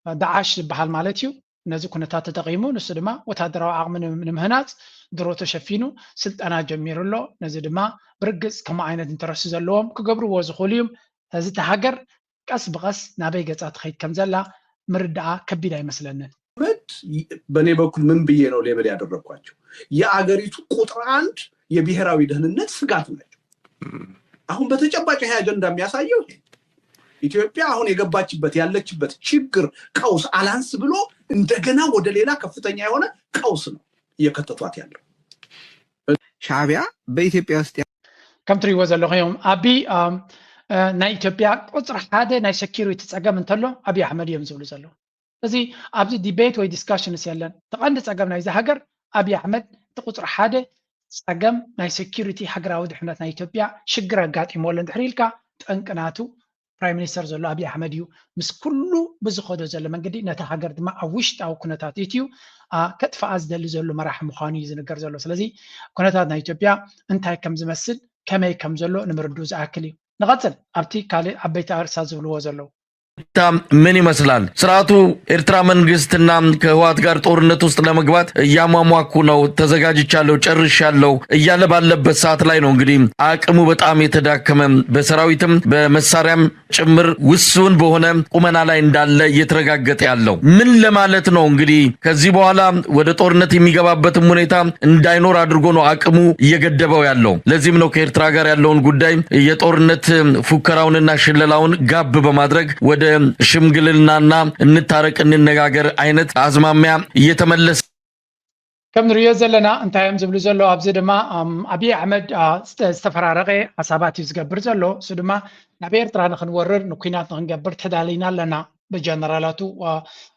ዳዓሽ ዝበሃል ማለት እዩ። ነዚ ኩነታት ተጠቒሙ ንሱ ድማ ወታደራዊ ዓቕሚ ንምህናፅ ድሮ ተሸፊኑ ስልጠና ጀሚሩ ኣሎ። ነዚ ድማ ብርግፅ ከምኡ ዓይነት ኢንተረስት ዘለዎም ክገብርዎ ዝኽእሉ እዮም። እዚ እታ ሃገር ቀስ ብቐስ ናበይ ገፃ ትኸይድ ከም ዘላ ምርዳኣ ከቢድ ኣይመስለንን። በእኔ በኩል ምን ብዬ ነው ሌብል ያደረግኳቸው? የአገሪቱ ቁጥር አንድ የብሔራዊ ደህንነት ስጋት ናቸው። አሁን በተጨባጭ ይሄ አጀንዳ የሚያሳየው ይሄ ኢትዮጵያ አሁን የገባችበት ያለችበት ችግር ቀውስ አላንስ ብሎ እንደገና ወደ ሌላ ከፍተኛ የሆነ ቀውስ ነው እየከተቷት ያለው። ሻዕቢያ በኢትዮጵያ ውስጥ ከም ትሪእዎ ዘለኹም እዮም። ኣቢ ናይ ኢትዮጵያ ቁፅሪ ሓደ ናይ ሴኪሪቲ ፀገም እንተሎ ኣብይ ኣሕመድ እዮም ዝብሉ ዘለዉ። እዚ ኣብዚ ዲቤት ወይ ዲስካሽንስ የለን። እቲ ቀንዲ ፀገም ናይዚ ሃገር ኣብይ ኣሕመድ እቲ ቁፅሪ ሓደ ፀገም ናይ ሴኪሪቲ ሃገራዊ ድሕነት ናይ ኢትዮጵያ ሽግር ኣጋጢሞ ኣሎ እንድሕር ኢልካ ጠንቂ ናቱ ፕራይም ሚኒስተር ዘሎ ኣብይ ኣሕመድ እዩ። ምስ ኩሉ ብዝኸዶ ዘሎ መንገዲ ነታ ሃገር ድማ ኣብ ውሽጣዊ ኩነታት ኢትዩ ከጥፍኣ ዝደሊ ዘሎ መራሒ ምዃኑ እዩ ዝንገር ዘሎ። ስለዚ ኩነታት ናይ ኢትዮጵያ እንታይ ከም ዝመስል ከመይ ከም ዘሎ ንምርድኡ ዝኣክል እዩ። ንቐፅል ኣብቲ ካልእ ዓበይቲ ኣርእስታት ዝብልዎ ዘለዉ። ምን ይመስላል? ስርዓቱ ኤርትራ መንግስትና ከህወሓት ጋር ጦርነት ውስጥ ለመግባት እያሟሟኩ ነው፣ ተዘጋጅቻለሁ፣ ጨርሻለሁ እያለ ባለበት ሰዓት ላይ ነው እንግዲህ አቅሙ በጣም የተዳከመ፣ በሰራዊትም በመሳሪያም ጭምር ውሱን በሆነ ቁመና ላይ እንዳለ እየተረጋገጠ ያለው። ምን ለማለት ነው እንግዲህ? ከዚህ በኋላ ወደ ጦርነት የሚገባበትም ሁኔታ እንዳይኖር አድርጎ ነው አቅሙ እየገደበው ያለው። ለዚህም ነው ከኤርትራ ጋር ያለውን ጉዳይ የጦርነት ፉከራውንና ሽለላውን ጋብ በማድረግ ወደ ሽምግልናና እንታረቅ፣ እንነጋገር አይነት አዝማሚያ እየተመለሰ ከም ንሪኦ ዘለና እንታይ እዮም ዝብሉ ዘለዉ? ኣብዚ ድማ ኣብይ ኣሕመድ ዝተፈራረቐ ሓሳባት እዩ ዝገብር ዘሎ። እሱ ድማ ናብ ኤርትራ ንክንወርር ንኩናት ንክንገብር ተዳሊና ኣለና ብጀነራላቱ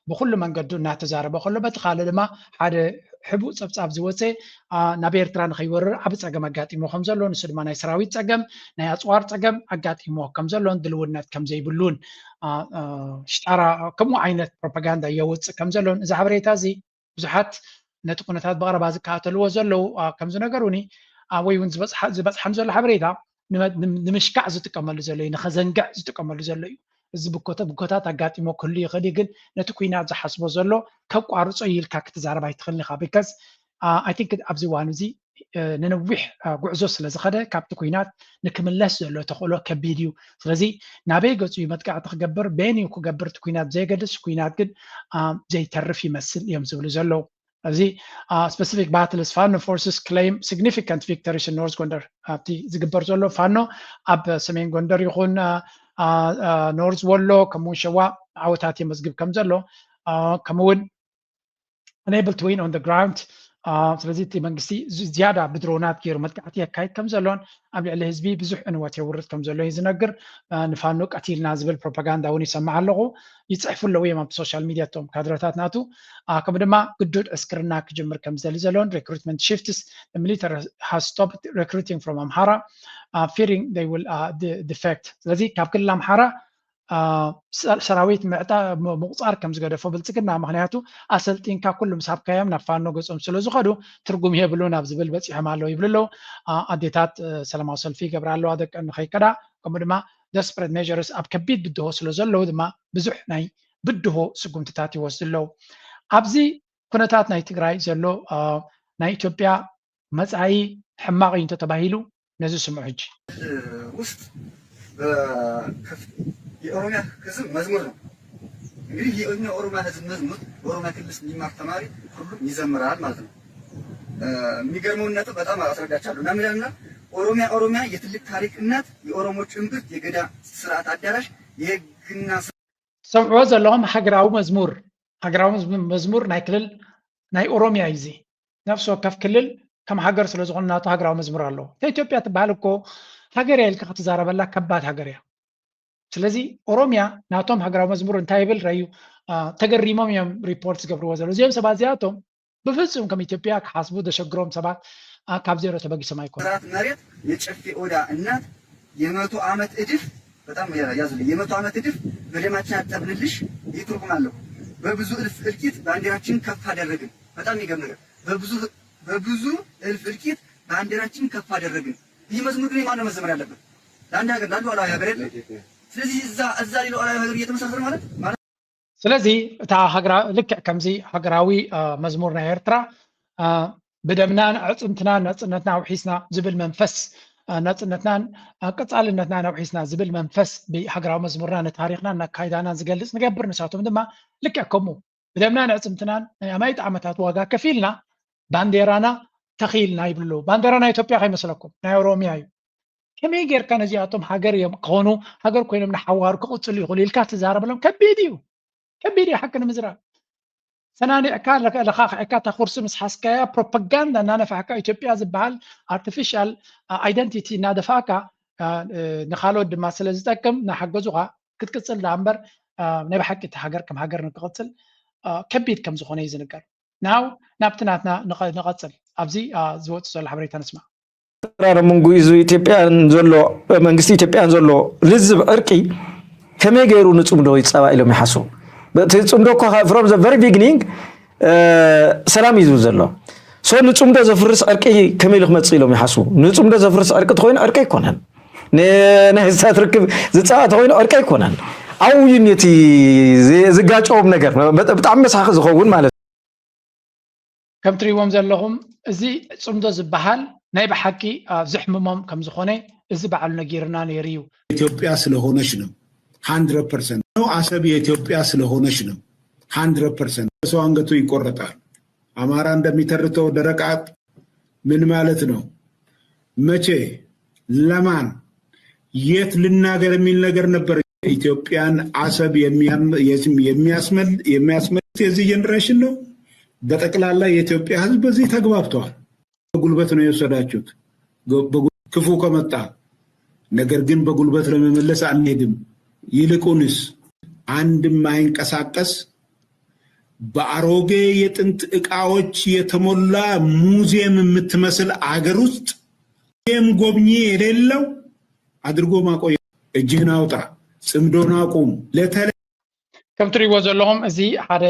ብኩሉ መንገዱ እናተዛረበ ከሎ፣ በቲ ካልእ ድማ ሓደ ሕቡእ ፀብፃብ ዝወፀ ናብ ኤርትራ ንከይወርር ዓብ ፀገም ኣጋጢሞ ከም ዘሎ፣ ንሱ ድማ ናይ ሰራዊት ፀገም ናይ ኣፅዋር ፀገም ኣጋጢሞ ከም ዘሎን ድልውነት ከም ዘይብሉን ሽጣራ ከምኡ ዓይነት ፕሮፓጋንዳ የውፅእ ከም ዘሎን እዚ ሓበሬታ እዚ ብዙሓት ነቲ ኩነታት ብቐረባ ዝከታተልዎ ዘለዉ ከም ዝነገሩኒ ወይ እውን ዝበፅሓኒ ዘሎ ሓበሬታ ንምሽካዕ ዝጥቀመሉ ዘሎ እዩ፣ ንኸዘንግዕ ዝጥቀመሉ ዘሎ እዩ። እዚ ብኮታት ኣጋጢሞ ክህሉ ይኽእል እዩ፣ ግን ነቲ ኩናት ዝሓስቦ ዘሎ ከቋርጾ እዩ ኢልካ ክትዛረብ ኣይትኽእልን ኢኻ። ቢካዝ ኣይ ቲንክ ኣብዚ እዋን እዚ ንነዊሕ ጉዕዞ ስለ ዝኸደ ካብቲ ኩናት ንክምለስ ዘሎ ተኽእሎ ከቢድ እዩ። ስለዚ ናበይ ገፁ እዩ መጥቃዕቲ ክገብር፣ በየን እዩ ክገብር እቲ ኩናት ብዘየገድስ ኩናት ግን ዘይተርፍ ይመስል እዮም ዝብሉ ዘለዉ። ኣብዚ specific battles Fano forces claim significant victories in North Gondar ኣብቲ ዝግበር ዘሎ ፋኖ ኣብ ሰሜን ጎንደር ይኹን ኖርዝ ወሎ ከምኡውን ሸዋ ዓወታት የመዝግብ ከም ዘሎ ከምኡውን unable to win on the ground ስለዚ እቲ መንግስቲ ዝያዳ ብድሮናት ገይሩ መጥቃዕቲ የካይድ ከም ዘሎን ኣብ ልዕሊ ህዝቢ ብዙሕ ዕንወት የውርድ ከም ዘሎ እዩ ዝነግር። ንፋኖ ቀቲልና ዝብል ፕሮፓጋንዳ እውን ይሰማዕ ኣለኹ። ይፅሕፉ ኣለዉ እዮም ኣብቲ ሶሻል ሚድያ እቶም ካድረታት ናቱ። ከምኡ ድማ ግዱድ ዕስክርና ክጅምር ከም ዝደሊ ዘሎን recruitment shifts military has stopped recruiting from ኣምሓራ fearing they will defect። ስለዚ ካብ ክልል ኣምሓራ ሰራዊት ምዕጣ ምቁፃር ከም ዝገደፎ ብልፅግና፣ ምክንያቱ ኣሰልጢንካ ኩሉ ምስ ሃብካዮም ናብ ፋኖ ገፆም ስለ ዝኸዱ ትርጉም የብሉን ኣብ ዝብል በፂሖም ኣለዉ ይብሉ ኣለዉ። ኣዴታት ሰላማዊ ሰልፊ ይገብራ ኣለዋ ደቀን ንኸይከዳ፣ ከምኡ ድማ desperate measures ኣብ ከቢድ ብድሆ ስለ ዘለዉ ድማ ብዙሕ ናይ ብድሆ ስጉምትታት ይወስዱ ኣለዉ። ኣብዚ ኩነታት ናይ ትግራይ ዘሎ ናይ ኢትዮጵያ መጻኢ ሕማቕ እዩ እንተተባሂሉ ነዚ ስምዑ ሕጂ። ውስጥ የኦሮሚያ ህዝብ መዝሙር ነው። እንግዲህ የኦሮሚያ ህዝብ መዝሙር በኦሮሚያ ክልል ውስጥ የሚማር ተማሪ ሁሉም ይዘምራል ማለት ነው። የሚገርመውን ነጥብ በጣም አስረዳቻለሁ እና የሚለንና ኦሮሚያ ኦሮሚያ የትልቅ ታሪክ እናት፣ የኦሮሞች እምብርት፣ የገዳ ስርዓት አዳራሽ፣ የህግና ትሰምዕዎ ዘለኹም ሃገራዊ መዝሙር፣ ሃገራዊ መዝሙር ናይ ክልል ናይ ኦሮሚያ እዩ። እዚ ነፍሲ ወከፍ ክልል ከም ሃገር ስለ ዝኾነ ናቱ ሃገራዊ መዝሙር ኣለዎ። እታ ኢትዮጵያ ትበሃል እኮ ሃገር እያ ኢልካ ክትዛረበላ ከባድ ሃገር እያ። ስለዚ ኦሮሚያ ናቶም ሃገራዊ መዝሙር እንታይ ይብል ረዩ ተገሪሞም እዮም ሪፖርት ዝገብርዎ ዘለዉ። እዚኦም ሰባት እዚኣቶም ብፍጹም ከም ኢትዮጵያ ክሓስቡ ዘሸግሮም ሰባት ካብ ዜሮ ተበጊሶም ኣይኮኑን። ስርዓት መሬት የጨፌ ኦዳ እናት የመቶ ዓመት እድፍ በጣም ያዙልኝ። የመቶ ዓመት እድፍ በደማችን ያጠብንልሽ ይህ ትርጉም አለው። በብዙ እልፍ እልቂት ባንዲራችን ከፍ አደረግን። በጣም የሚገርም ነገር በብዙ በብዙ እልፍ እልቂት ባንዲራችን ከፍ አደረግን። ይህ መዝሙር ግን የማን ነው መዘመር ያለበት? ለአንድ ሀገር ለአንድ ሉዓላዊ ሀገር የለም። ስለዚህ እዛ እዛ ሉዓላዊ ሀገር እየተመሰረተ ማለት ማለት ስለዚ እታ ሃገራ ልክዕ ከምዚ ሃገራዊ መዝሙር ናይ ኤርትራ ብደምናን ኣዕፅምትናን ናፅነትና ኣውሒስና ዝብል መንፈስ ናፅነትናን ቀፃልነትናን ኣውሒስና ዝብል መንፈስ ብሃገራዊ መዝሙርና ንታሪኽናን ናካይዳናን ዝገልፅ ንገብር። ንሳቶም ድማ ልክዕ ከምኡ ብደምናን ኣዕፅምትናን ናይ ኣማይት ዓመታት ዋጋ ከፊልና ባንዴራና ተኺልና ይብሉ። ባንዴራ ናይ ኢትዮጵያ ከይመስለኩም ናይ ኦሮሚያ እዩ። ከመይ ጌርካ ነዚኣቶም ሃገር እዮም ክኾኑ ሃገር ኮይኖም ንሓዋሩ ክቕፅሉ ይኽእሉ ኢልካ ትዛረበሎም ከቢድ እዩ። ከቢድ እዩ ሓቂ ንምዝራብ። ሰናኒዕካ ለኻኽዕካ እታ ኩርሲ ምስ ሓዝካያ ፕሮፓጋንዳ እናነፋሕካ ኢትዮጵያ ዝበሃል ኣርቲፊሻል ኣይደንቲቲ እናደፋእካ ንካልኦት ድማ ስለ ዝጠቅም እናሓገዙኻ ክትቅፅል ዳ እምበር ናይ ብሓቂ እቲ ሃገር ከም ሃገር ንክቕፅል ከቢድ ከም ዝኾነ እዩ ዝንገር። ናው ናብቲ ናትና ንቐፅል ኣብዚ ዝወፅ ዘሎ ሓበሬታ ንስማ። ራ መንጉ ኢትዮጵያን ዘሎ መንግስቲ ኢትዮጵያን ዘሎ ልዝብ ዕርቂ ከመይ ገይሩ ንፅምዶ ይፀባ ኢሎም ይሓስቡ። እቲ ፅምዶ እኮ from the very beginning ሰላም እዩ ዝብል ዘሎ። So ንፅምዶ ዘፍርስ ዕርቂ ከመይ ኢሉ ክመፅእ ኢሎም ይሓስቡ። ንፅምዶ ዘፍርስ ዕርቂ ተኮይኑ ዕርቂ ኣይኮነን። ናይ ስታት ርክብ ዝፀባ ተኮይኑ ዕርቂ ኣይኮነን። ኣብኡ እዩ ነቲ ዝጋጨዎም ነገር ብጣዕሚ መሳኺ ዝኸውን ማለት። ከም ትሪእዎም ዘለኹም እዚ ፅምዶ ዝበሃል ናይ ብሓቂ ዘሕምሞም ከም ዝኾነ እዚ በዓሉ ነጊርና ነይሩ እዩ። ኢትዮጵያ ስለሆነች ነው። Hundred percent ነው። አሰብ የኢትዮጵያ ስለሆነች ነው። Hundred percent ሰው አንገቱ ይቆረጣል። አማራ እንደሚተርተው ደረቅ አጥ ምን ማለት ነው? መቼ ለማን የት ልናገር የሚል ነገር ነበር። ኢትዮጵያን አሰብ የሚያስመልስ የዚህ generation ነው። በጠቅላላ የኢትዮጵያ ህዝብ በዚህ ተግባብተዋል። በጉልበት ነው የወሰዳችሁት ክፉ ከመጣ። ነገር ግን በጉልበት ለመመለስ አንሄድም። ይልቁንስ አንድ የማይንቀሳቀስ በአሮጌ የጥንት እቃዎች የተሞላ ሙዚየም የምትመስል አገር ውስጥ ሙዚየም ጎብኚ የሌለው አድርጎ ማቆየት። እጅህን አውጣ፣ ፅምዶን አቁም። ለተለ ከም ትሪእዎ ዘለኹም እዚ ሓደ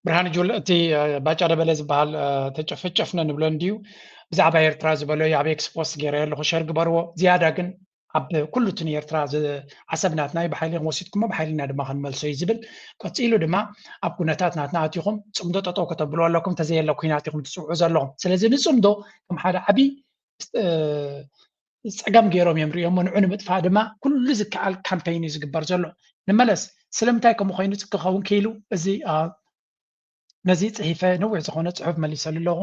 ብርሃን ጁል እቲ ባጫ ደበለ ዝበሃል ተጨፈጨፍነ ንብሎ እንድዩ ብዛዕባ ኤርትራ ዝበሎ ኣብ ኤክስፖስት ገይረ ኣለኹ። ሸር ግበርዎ። ዝያዳ ግን ኣብ ኩሉ እቲ ንኤርትራ ዓሰብ ናትና እዩ፣ ብሓይሊ ወሲድኩሞ ብሓይልና ድማ ክንመልሶ እዩ ዝብል። ቀፂሉ ድማ ኣብ ኩነታት ናትና ኣቲኹም ፅምዶ ጠጠው ከተብሉ ኣለኩም፣ እንተዘየለ ኩናት ኢኹም ትፅውዑ ዘለኹም። ስለዚ ንፅምዶ ከም ሓደ ዓብዪ ፀገም ገይሮም እዮም ሪኦሞ። ንዑ ንምጥፋእ ድማ ኩሉ ዝከኣል ካምፔይን እዩ ዝግበር ዘሎ። ንመለስ። ስለምንታይ ከምኡ ኮይኑ ክኸውን ክኢሉ? እዚ ነዚ ፅሒፈ ነዊሕ ዝኾነ ፅሑፍ መሊሰሉ ኣለኹ።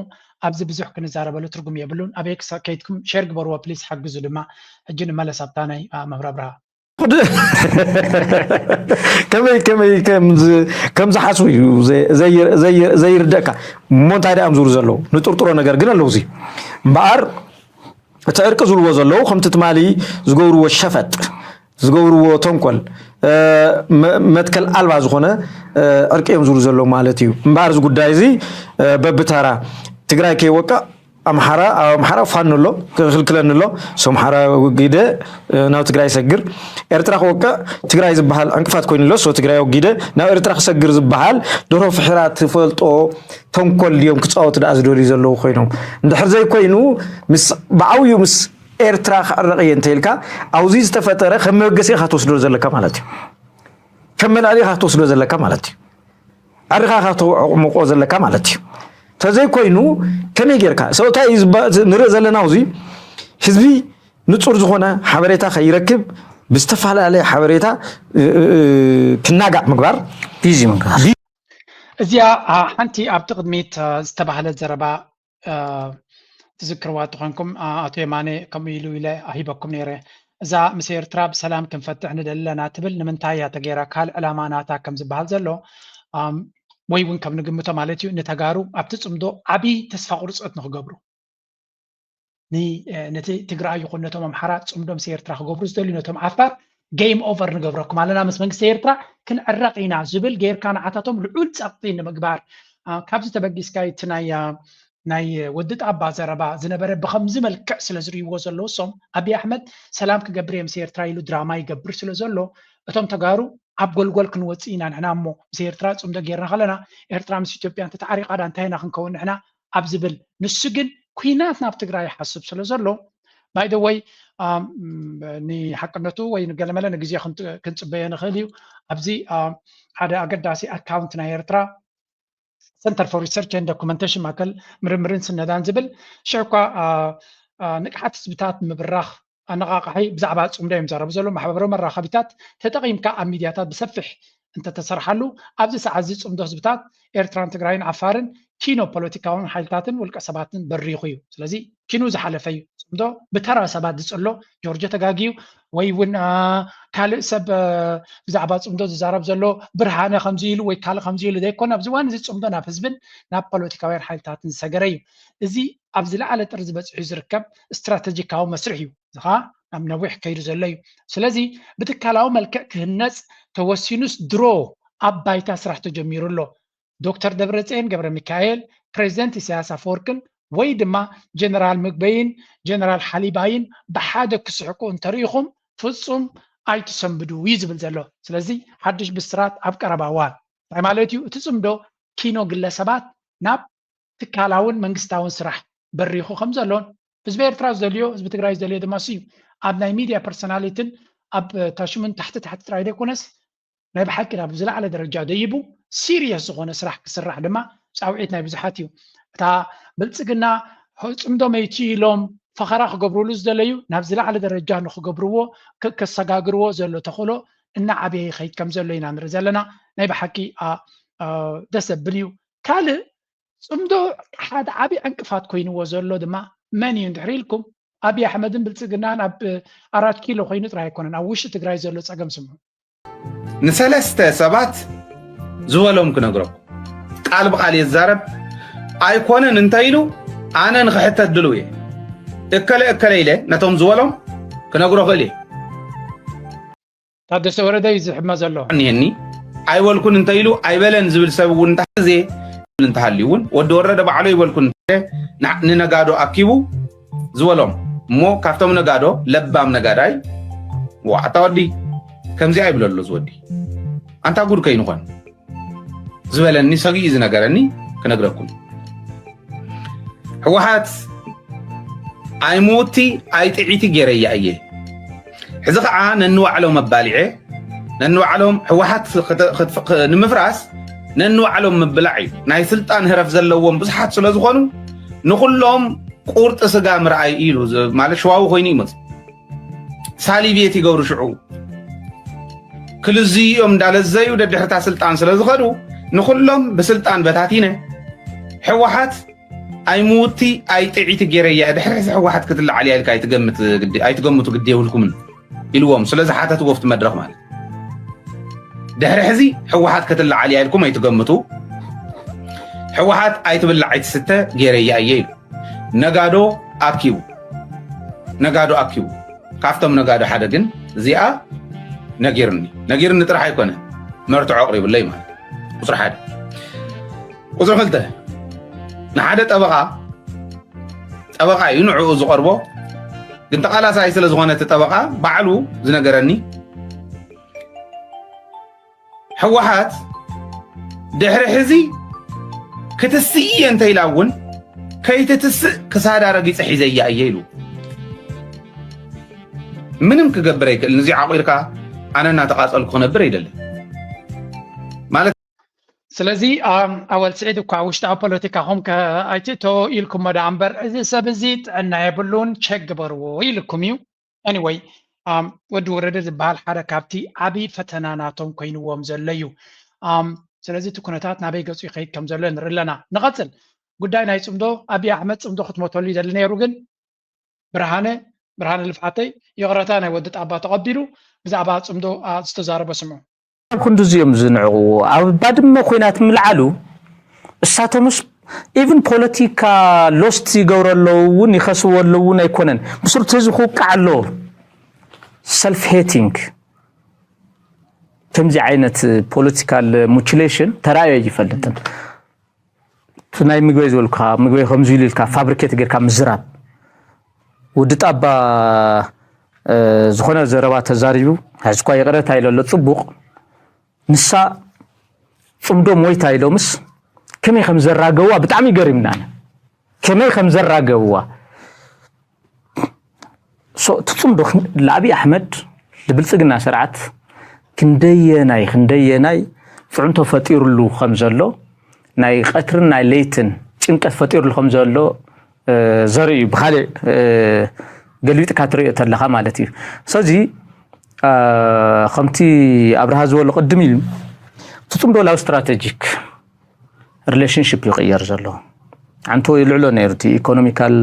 ኣብዚ ብዙሕ ክንዛረበሉ ትርጉም የብሉን። ኣብ ኤክስ ከይድኩም ሼር ግበርዎ ፕሊስ፣ ሓግዙ ድማ። ሕጂ ንመለስ ኣብታ ናይ መብራብርሃ። ከመይ ከመይ ከም ዝሓስቡ እዩ ዘይርደእካ። እሞ እንታይ ደኣ ዝብሉ ዘለዉ ንጥርጥሮ ነገር ግን ኣለዉ። እዚ እምበኣር እቲ ዕርቂ ዝብልዎ ዘለዉ ከምቲ ትማሊ ዝገብርዎ ሸፈጥ ዝገብርዎ ተንኮል መትከል ኣልባ ዝኾነ ዕርቂ እዮም ዝብሉ ዘለዉ ማለት እዩ። እምበኣር እዚ ጉዳይ እዚ በብተራ ትግራይ ከይወቅዕ ኣምሓራ ኣብ ኣምሓራ ፋኖ ኣሎ ክኽልክለኒ ኣሎ። ሶምሓራ ወጊደ ናብ ትግራይ ሰግር ኤርትራ ክወቅዕ ትግራይ ዝበሃል ዕንቅፋት ኮይኑ ኣሎ። ሶ ትግራይ ወጊደ ናብ ኤርትራ ክሰግር ዝበሃል ድሮ ፍሒራ ትፈልጦ ተንኮል ድዮም ክፃወቱ ደኣ ዝደልዩ ዘለዉ ኮይኖም እንድሕር ዘይኮይኑ ምስ ብዓብዩ ምስ ኤርትራ ክዕረቕ እየ እንተኢልካ ኣብዚ ዝተፈጠረ ከም መበገሲ ኢኻ ትወስዶ ዘለካ ማለት እዩ። ከም መልዕሊ ኢኻ ትወስዶ ዘለካ ማለት እዩ። ኣርኻ ኢኻ ተዕሙቆ ዘለካ ማለት እዩ። ተዘይኮይኑ ከመይ ጌርካ ሰብታይ ንርኢ ዘለና እዚ ህዝቢ ንፁር ዝኾነ ሓበሬታ ከይረክብ ብዝተፈላለየ ሓበሬታ ክናጋዕ ምግባር ቢዚ ምግባር። እዚኣ ሓንቲ ኣብቲ ቅድሚት ዝተባህለት ዘረባ ትዝክርዋ ተኾንኩም ኣቶ የማነ ከምኡ ኢሉ ኢለ ሂበኩም ነይረ። እዛ ምስ ኤርትራ ብሰላም ክንፈትሕ ንደሊ ኣለና ትብል ንምንታይ እያ ተገይራ? ካልእ ዕላማ ናታ ከም ዝበሃል ዘሎ ወይ እውን ከም ንግምቶ ማለት እዩ ንተጋሩ ኣብቲ ፅምዶ ዓብዪ ተስፋ ቁርፀት ንክገብሩ ነቲ ትግራይ ይኹን ነቶም ኣምሓራ ፅምዶ ምስ ኤርትራ ክገብሩ ዝደልዩ ነቶም ዓፋር game over ንገብረኩም ኣለና ምስ መንግስቲ ኤርትራ ክንዕረቕ ኢና ዝብል ጌርካ ንዓታቶም ልዑል ፀቕጢ ንምግባር ካብዚ ተበጊስካ እቲ ናይ ናይ ወዲ ጣባ ዘረባ ዝነበረ ብከምዚ መልክዕ ስለ ዝርእይዎ ዘለዉ እሶም ኣብይ ኣሕመድ ሰላም ክገብር እየ ምስ ኤርትራ ኢሉ ድራማ ይገብር ስለ ዘሎ እቶም ተጋሩ ኣብ ጎልጎል ክንወፅእ ኢና ንሕና እሞ ምስ ኤርትራ ፅምዶ ጌርና ከለና ኤርትራ ምስ ኢትዮጵያ እንተተዓሪቓ ዳ እንታይ ኢና ክንከውን ንሕና ኣብ ዝብል ንሱ ግን ኩናት ናብ ትግራይ ይሓስብ ስለ ዘሎ by the way ንሓቅነቱ ወይ ንገለመለ ንግዜ ክንፅበዮ ንኽእል እዩ ኣብዚ ሓደ ኣገዳሲ ኣካውንት ናይ ኤርትራ Center for Research and Documentation ማእከል ምርምርን ስነዳን ዝብል ሽዑ እኳ ንቅሓት ህዝብታት ምብራኽ ኣነቓቓሒ ብዛዕባ ጽምዶ እዮም ዘረቡ ዘሎ። ማሕበራዊ መራኸቢታት ተጠቒምካ ኣብ ሚድያታት ብሰፊሕ እንተተሰርሓሉ ኣብዚ ሰዓት እዚ ጽምዶ ህዝብታት ኤርትራን ትግራይን ዓፋርን ኪኖ ፖለቲካውን ሓይልታትን ውልቀ ሰባትን በሪኹ እዩ። ስለዚ ኪኑ ዝሓለፈ እዩ። ጽምዶ ብተራ ሰባት ዝጽሎ ጆርጆ ተጋግዩ ወይ እውን ካልእ ሰብ ብዛዕባ ጽምዶ ዝዛረብ ዘሎ ብርሃነ ከምዚ ኢሉ ወይ ካልእ ከምዚ ኢሉ ዘይኮነ ኣብዚ እዋን እዚ ጽምዶ ናብ ህዝብን ናብ ፖለቲካውያን ሓይልታትን ዝሰገረ እዩ። እዚ ኣብ ዝለዓለ ጥርዚ በፂሑ ዝርከብ ስትራተጂካዊ መስርሕ እዩ። እዚ ከዓ ናብ ነዊሕ ከይዱ ዘሎ እዩ። ስለዚ ብትካላዊ መልክዕ ክህነፅ ተወሲኑስ ድሮ ኣብ ባይታ ስራሕ ተጀሚሩ ኣሎ። ዶክተር ደብረፅዮን ገብረ ሚካኤል፣ ፕሬዚደንት ኢሳያስ ኣፈወርቅን ወይ ድማ ጀነራል ምግበይን ጀነራል ሓሊባይን ብሓደ ክስሕቁ እንተርኢኹም ፍፁም ኣይትሰንብዱ እዩ ዝብል ዘሎ። ስለዚ ሓድሽ ብስራት ኣብ ቀረባ እዋን እንታይ ማለት እዩ? እቲ ፅምዶ ኪኖ ግለሰባት ናብ ትካላውን መንግስታውን ስራሕ በሪኹ ከም ዘሎን ህዝቢ ኤርትራ ዝደልዮ ህዝቢ ትግራይ ዝደልዮ ድማ እሱ እዩ። ኣብ ናይ ሚድያ ፐርሶናሊትን ኣብ ታሽሙን ታሕቲ ታሕቲ ጥራይ ዘይኮነስ ናይ ብሓቂ ናብ ዝለዓለ ደረጃ ደይቡ ሲሪየስ ዝኾነ ስራሕ ክስራሕ ድማ ፃውዒት ናይ ብዙሓት እዩ። እታ ብልፅግና ጽምዶ መይቲ ኢሎም ፈኸራ ክገብሩሉ ዝደለዩ ናብ ዝለዓለ ደረጃ ንክገብርዎ ከሰጋግርዎ ዘሎ ተኽእሎ እናዓበየ ይኸይድ ከም ዘሎ ኢና ንርኢ ዘለና። ናይ ብሓቂ ደስ ዘብል እዩ። ካልእ ጽምዶ ሓደ ዓብዪ ዕንቅፋት ኮይንዎ ዘሎ ድማ መን እዩ እንድሕር ኢልኩም ኣብይ ኣሕመድን ብልፅግናን ኣብ ኣራት ኪሎ ኮይኑ ጥራይ ኣይኮነን፣ ኣብ ውሽጢ ትግራይ ዘሎ ፀገም ስምዑ። ንሰለስተ ሰባት ዝበሎም ክነግረኩም ቃል ብቃል የዛረብ ኣይኮነን እንተ ኢሉ ኣነ ንክሕተት ድልው እየ። እከለ እከለ ኢለ ነቶም ዝበሎም ክነግሮ ክእል እየ። ታደሰ ወረደ እዩ ዝሕመ ዘሎ። እኒሀኒ ኣይበልኩን እንተ ኢሉ ኣይበለን ዝብል ሰብ እውን እንታ ግዜ እንተሃልዩ እውን ወዲ ወረደ ባዕሎ ይበልኩን ንነጋዶ ኣኪቡ ዝበሎም እሞ ካብቶም ነጋዶ ለባም ነጋዳይ ዋዕታ ወዲ ከምዚኣ ይብለሎ ዝወዲ ኣንታ ጉድ ከይንኾን ዝበለኒ ሰጊኡ ዝነገረኒ ክነግረኩም። ህወሓት ኣይምውቲ ኣይጥዒቲ ገይረያ እየ። ሕዚ ከዓ ነንባዕሎም ኣባሊዐ ነንባዕሎም ህወሓት ንምፍራስ ነንባዕሎም ምብላዕ እዩ። ናይ ስልጣን ህረፍ ዘለዎም ብዙሓት ስለዝኾኑ ንኩሎም ቁርጢ ስጋ ምርኣይ ኢሉ ማለት ሸዋዊ ኮይኑ ይመፅ ሳሊቤት ይገብሩ ሽዑ ክልዝይኦም እንዳለዘዩ ደድሕርታ ስልጣን ስለዝኸዱ ንኩሎም ብስልጣን በታቲነ ህወሓት ኣይምውቲ ኣይጥዒቲ ገይረያ ድሕሪ ሕዚ ህወሓት ክትለዓል እያ ኢልካ ኣይትገምቱ ግዲ የብልኩምን ኢልዎም ስለዝሓተትዎ ኣብቲ መድረኽ ማለት ድሕሪ ሕዚ ህወሓት ክትለዓል እያ ኢልኩም ኣይትገምቱ ህወሓት ኣይትብላዕ ኣይትስተ ገይረያ እየ ኢሉ ነጋዶ ኣኪቡ ነጋዶ ኣኪቡ ካብቶም ነጋዶ ሓደ ግን እዚኣ ነጊርኒ ነጊርኒ ጥራሕ ኣይኮነ መርትዖ ኣቕሪብለይ ማለት ቁፅሪ ሓደ ቁፅሪ ክልተ ንሓደ ጠበቓ ጠበቓ እዩ ንዕኡ ዝቐርቦ ግን ተቓላሳይ ስለ ዝኾነ እቲ ጠበቓ ባዕሉ ዝነገረኒ ህወሓት ድሕሪ ሕዚ ክትስእ እየ እንተኢላ እውን ከይትትስእ ክሳዳ ረጊፀ ሒዘያ እየ ኢሉ ምንም ክገብር ኣይክእልን እዚ ዓቂርካ ኣነ እናተቃፀልኩ ክነብር ኣይደልን ማለት ስለዚ ኣወል ስዒድ እኳ ውሽጣዊ ፖለቲካኹም ኣይትእቶ ኢልኩሞ ዳ እምበር እዚ ሰብ እዚ ጥዕና የብሉን ቸክ ግበርዎ ኢልኩም እዩ anyway ወዲ ወረደ ዝበሃል ሓደ ካብቲ ዓብዪ ፈተና ናቶም ኮይንዎም ዘሎ እዩ። ስለዚ እቲ ኩነታት ናበይ ገፁ ይኸይድ ከም ዘሎ ንርኢ ኣለና። ንቐፅል። ጉዳይ ናይ ፅምዶ ኣብይ ኣሕመድ ፅምዶ ክትሞተሉ ይደሊ ነይሩ፣ ግን ብርሃነ ብርሃነ ልፍዓተይ ይቕረታ ናይ ወዲ ጣባ ተቐቢሉ ብዛዕባ ፅምዶ ዝተዛረቦ ስምዑ። ኣብ ክንድዚ እዮም ዝንዕቕዎ። ኣብ ባድመ ኮይናት ምልዓሉ እሳቶምስ ኢቭን ፖለቲካ ሎስት ይገብሩ ኣለዉ እውን ይኸስዎ ኣለዉ እውን ኣይኮነን። ብስሩ እቲ ህዝቢ ክውቃዕ ኣለዎ። ሰልፍ ሄቲንግ ከምዚ ዓይነት ፖለቲካል ሙቹሌሽን ተራእዮ ኣይፈልጥን። እቲ ናይ ምግበይ ዝበልካ ምግበይ ከምዚ ኢሉ ኢልካ ፋብሪኬት ጌርካ ምዝራብ ውዲ ጣባ ዝኾነ ዘረባ ተዛሪቡ ሕዝኳ ይቕረታ ኢለ ኣሎ ፅቡቕ ንሳ ፅምዶ ሞይታ ኢሎምስ ከመይ ከም ዘራገዋ ብጣዕሚ ገሪምና ከመይ ከም ዘራገብዋ እቲ ፅምዶ ለኣብይ ኣሕመድ ልብልፅግና ስርዓት ክንደየናይ ክንደየናይ ፅዕንቶ ፈጢሩሉ ከም ዘሎ ናይ ቀትርን ናይ ለይትን ጭንቀት ፈጢሩሉ ከም ዘሎ ዘርኢ እዩ። ብካሊእ ገልቢጥካ ትሪኦ ተለካ ማለት እዩ። ስለዚ ከምቲ ኣብርሃ ዝበሎ ቅድም ኢሉ እቲ ፅምዶ ናብ ስትራቴጂክ ሪሌሽንሽፕ ይቕየር ዘሎ። ዓንቶ ይልዕሎ ነይሩ እቲ ኢኮኖሚካል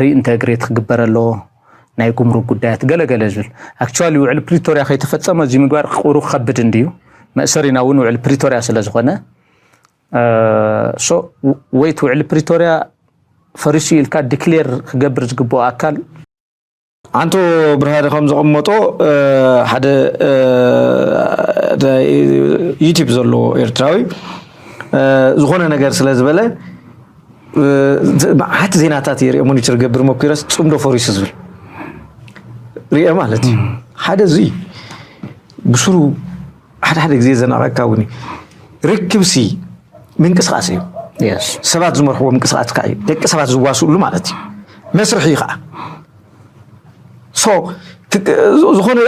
ሪኢንተግሬት ክግበር ኣለዎ፣ ናይ ጉምሩክ ጉዳያት ገለገለ ዝብል። ኣክቹዋሊ ውዕል ፕሪቶርያ ከይተፈፀመ እዚ ምግባር ቁሩ ከብድ እንድዩ። መእሰሪና እውን ውዕል ፕሪቶርያ ስለ ዝኾነ፣ ሶ ወይት ውዕል ፕሪቶርያ ፈሪሱ ኢልካ ዲክሌር ክገብር ዝግብኦ ኣካል ኣንቶ ብርሃነ ከም ዘቐመጦ ሓደ ዩቲብ ዘለዎ ኤርትራዊ ዝኾነ ነገር ስለ ዝበለ መዓት ዜናታት የርኢ ሞኒተር ገብር መኩረስ ጽምዶ ፈሪሱ ዝብል ሪአ ማለት እዩ። ሓደ እዚ ብስሩ ሓደ ሓደ ግዜ ዘናቐካ እውን እዩ። ርክብሲ ምንቅስቃስ እዩ። ሰባት ዝመርሕዎ ምንቅስቃስ ከዓ እዩ። ደቂ ሰባት ዝዋስእሉ ማለት እዩ። መስርሕ እዩ ከዓ። ሶ ዝኾነ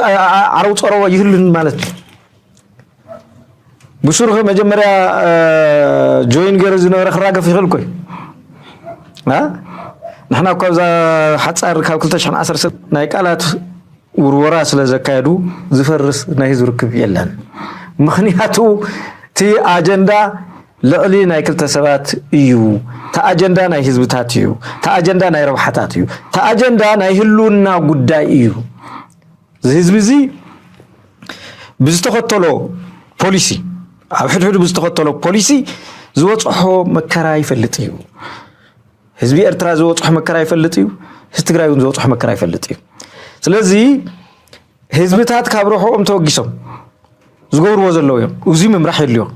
ዓረው ፀረዎ ይህሉን ማለት እዩ። ብሱሩ መጀመርያ ጆይን ገይሩ ዝነበረ ክራገፍ ይኽእል እኮ እዩ። ንሕና እኳ ኣብዛ ሓፃር ካብ ክልተ ሽሕን ዓሰርተ ናይ ቃላት ውርወራ ስለ ዘካየዱ ዝፈርስ ናይ ህዝቢ ርክብ የለን። ምኽንያቱ እቲ ኣጀንዳ ልዕሊ ናይ ክልተ ሰባት እዩ። እቲ ኣጀንዳ ናይ ህዝብታት እዩ። እቲ ኣጀንዳ ናይ ረብሓታት እዩ። እቲ ኣጀንዳ ናይ ህልውና ጉዳይ እዩ። እዚ ህዝቢ እዚ ብዝተኸተሎ ፖሊሲ፣ ኣብ ሕድሕዱ ብዝተኸተሎ ፖሊሲ ዝበፅሖ መከራ ይፈልጥ እዩ። ህዝቢ ኤርትራ ዝበፅሖ መከራ ይፈልጥ እዩ። ህዝቢ ትግራይ እውን ዝበፅሖ መከራ ይፈልጥ እዩ። ስለዚ ህዝብታት ካብ ረብሕኦም ተወጊሶም ዝገብርዎ ዘለዉ እዮም። እዚ ምምራሕ የድልዮም።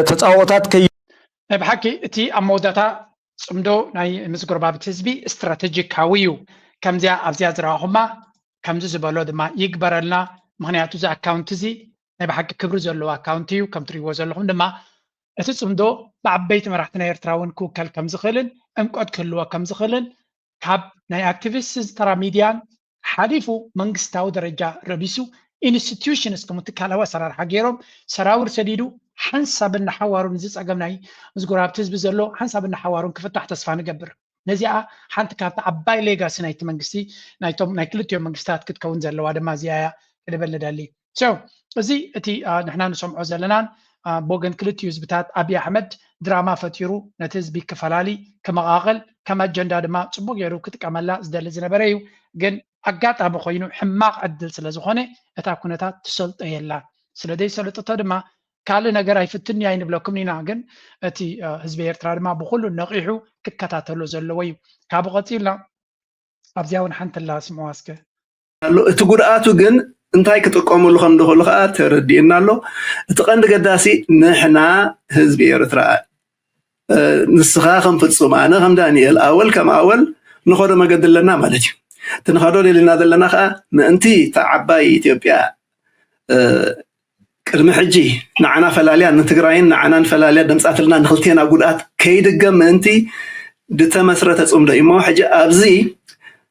ተፃብኦታት ከይ ናይ ብሓቂ እቲ ኣብ መወዳእታ ፅምዶ ናይ ምስ ጎረባብቲ ህዝቢ ስትራተጂካዊ እዩ። ከምዚኣ ኣብዚኣ ዝረኣኹማ ከምዚ ዝበሎ ድማ ይግበረልና። ምኽንያቱ እዚ ኣካውንት እዚ ናይ ብሓቂ ክብሪ ዘለዎ ኣካውንት እዩ። ከም ትሪእዎ ዘለኹም ድማ እቲ ፅምዶ ብዓበይቲ መራሕቲ ናይ ኤርትራ እውን ክውከል ከም ዝኽእልን ዕምቆት ክህልዎ ከም ዝኽእልን ካብ ናይ ኣክቲቪስት ዝተራ ሚድያን ሓሊፉ መንግስታዊ ደረጃ ረቢሱ ኢንስቲትዩሽንስ ከም ትካላዊ ኣሰራርሓ ገይሮም ሰራውር ሰዲዱ ሓንሳብ እናሓዋሩ ንዚ ፀገም ናይ ምስ ጎረባብቲ ህዝቢ ዘሎ ሓንሳብ እናሓዋሩን ክፍታሕ ተስፋ ንገብር። ነዚኣ ሓንቲ ካብቲ ዓባይ ሌጋሲ ናይቲ መንግስቲ ናይቶም ናይ ክልቲኦም መንግስታት ክትከውን ዘለዋ ድማ እዚኣ እያ ክልበል ንደሊ። So እዚ እቲ ንሕና ንሰምዖ ዘለናን ብወገን ክልቲኡ ህዝብታት ኣብይ ኣሕመድ ድራማ ፈጢሩ ነቲ ህዝቢ ክፈላሊ ክመቓቕል ከም ኣጀንዳ ድማ ፅቡቅ ገይሩ ክጥቀመላ ዝደሊ ዝነበረ እዩ። ግን ኣጋጣሚ ኮይኑ ሕማቕ ዕድል ስለ ዝኾነ እታ ኩነታት ትሰልጦ የላን። ስለ ዘይሰለጠቶ ድማ ካልእ ነገር ኣይፍትንያ ኣይንብለኩም ኢና። ግን እቲ ህዝቢ ኤርትራ ድማ ብኩሉ ነቒሑ ክከታተሎ ዘለዎ እዩ። ካብኡ ቀፂልና ኣብዚኣ እውን ሓንቲ ኣላ ስምዕዋ እስከ። ኣሎ። እቲ ጉድኣቱ ግን እንታይ ክጥቀሙሉ ከም ዝኽእሉ ከዓ ተረዲእና ኣሎ። እቲ ቀንዲ ገዳሲ ንሕና ህዝቢ ኤርትራ ንስኻ ከም ፍጹም ኣነ ከም ዳንኤል ኣወል ከም ኣወል ንኸዶ መገዲ ኣለና ማለት እዩ። እቲ ንኸዶ ደሊና ዘለና ከዓ ምእንቲ እታ ዓባይ ኢትዮጵያ ቅድሚ ሕጂ ንዓና ፈላልያ ንትግራይን ንዓናን ፈላልያ ደምፃትልና ንክልቴና ጉድኣት ከይድገም ምእንቲ ዝተመስረተ ፅምዶ እዩ እሞ ሕጂ ኣብዚ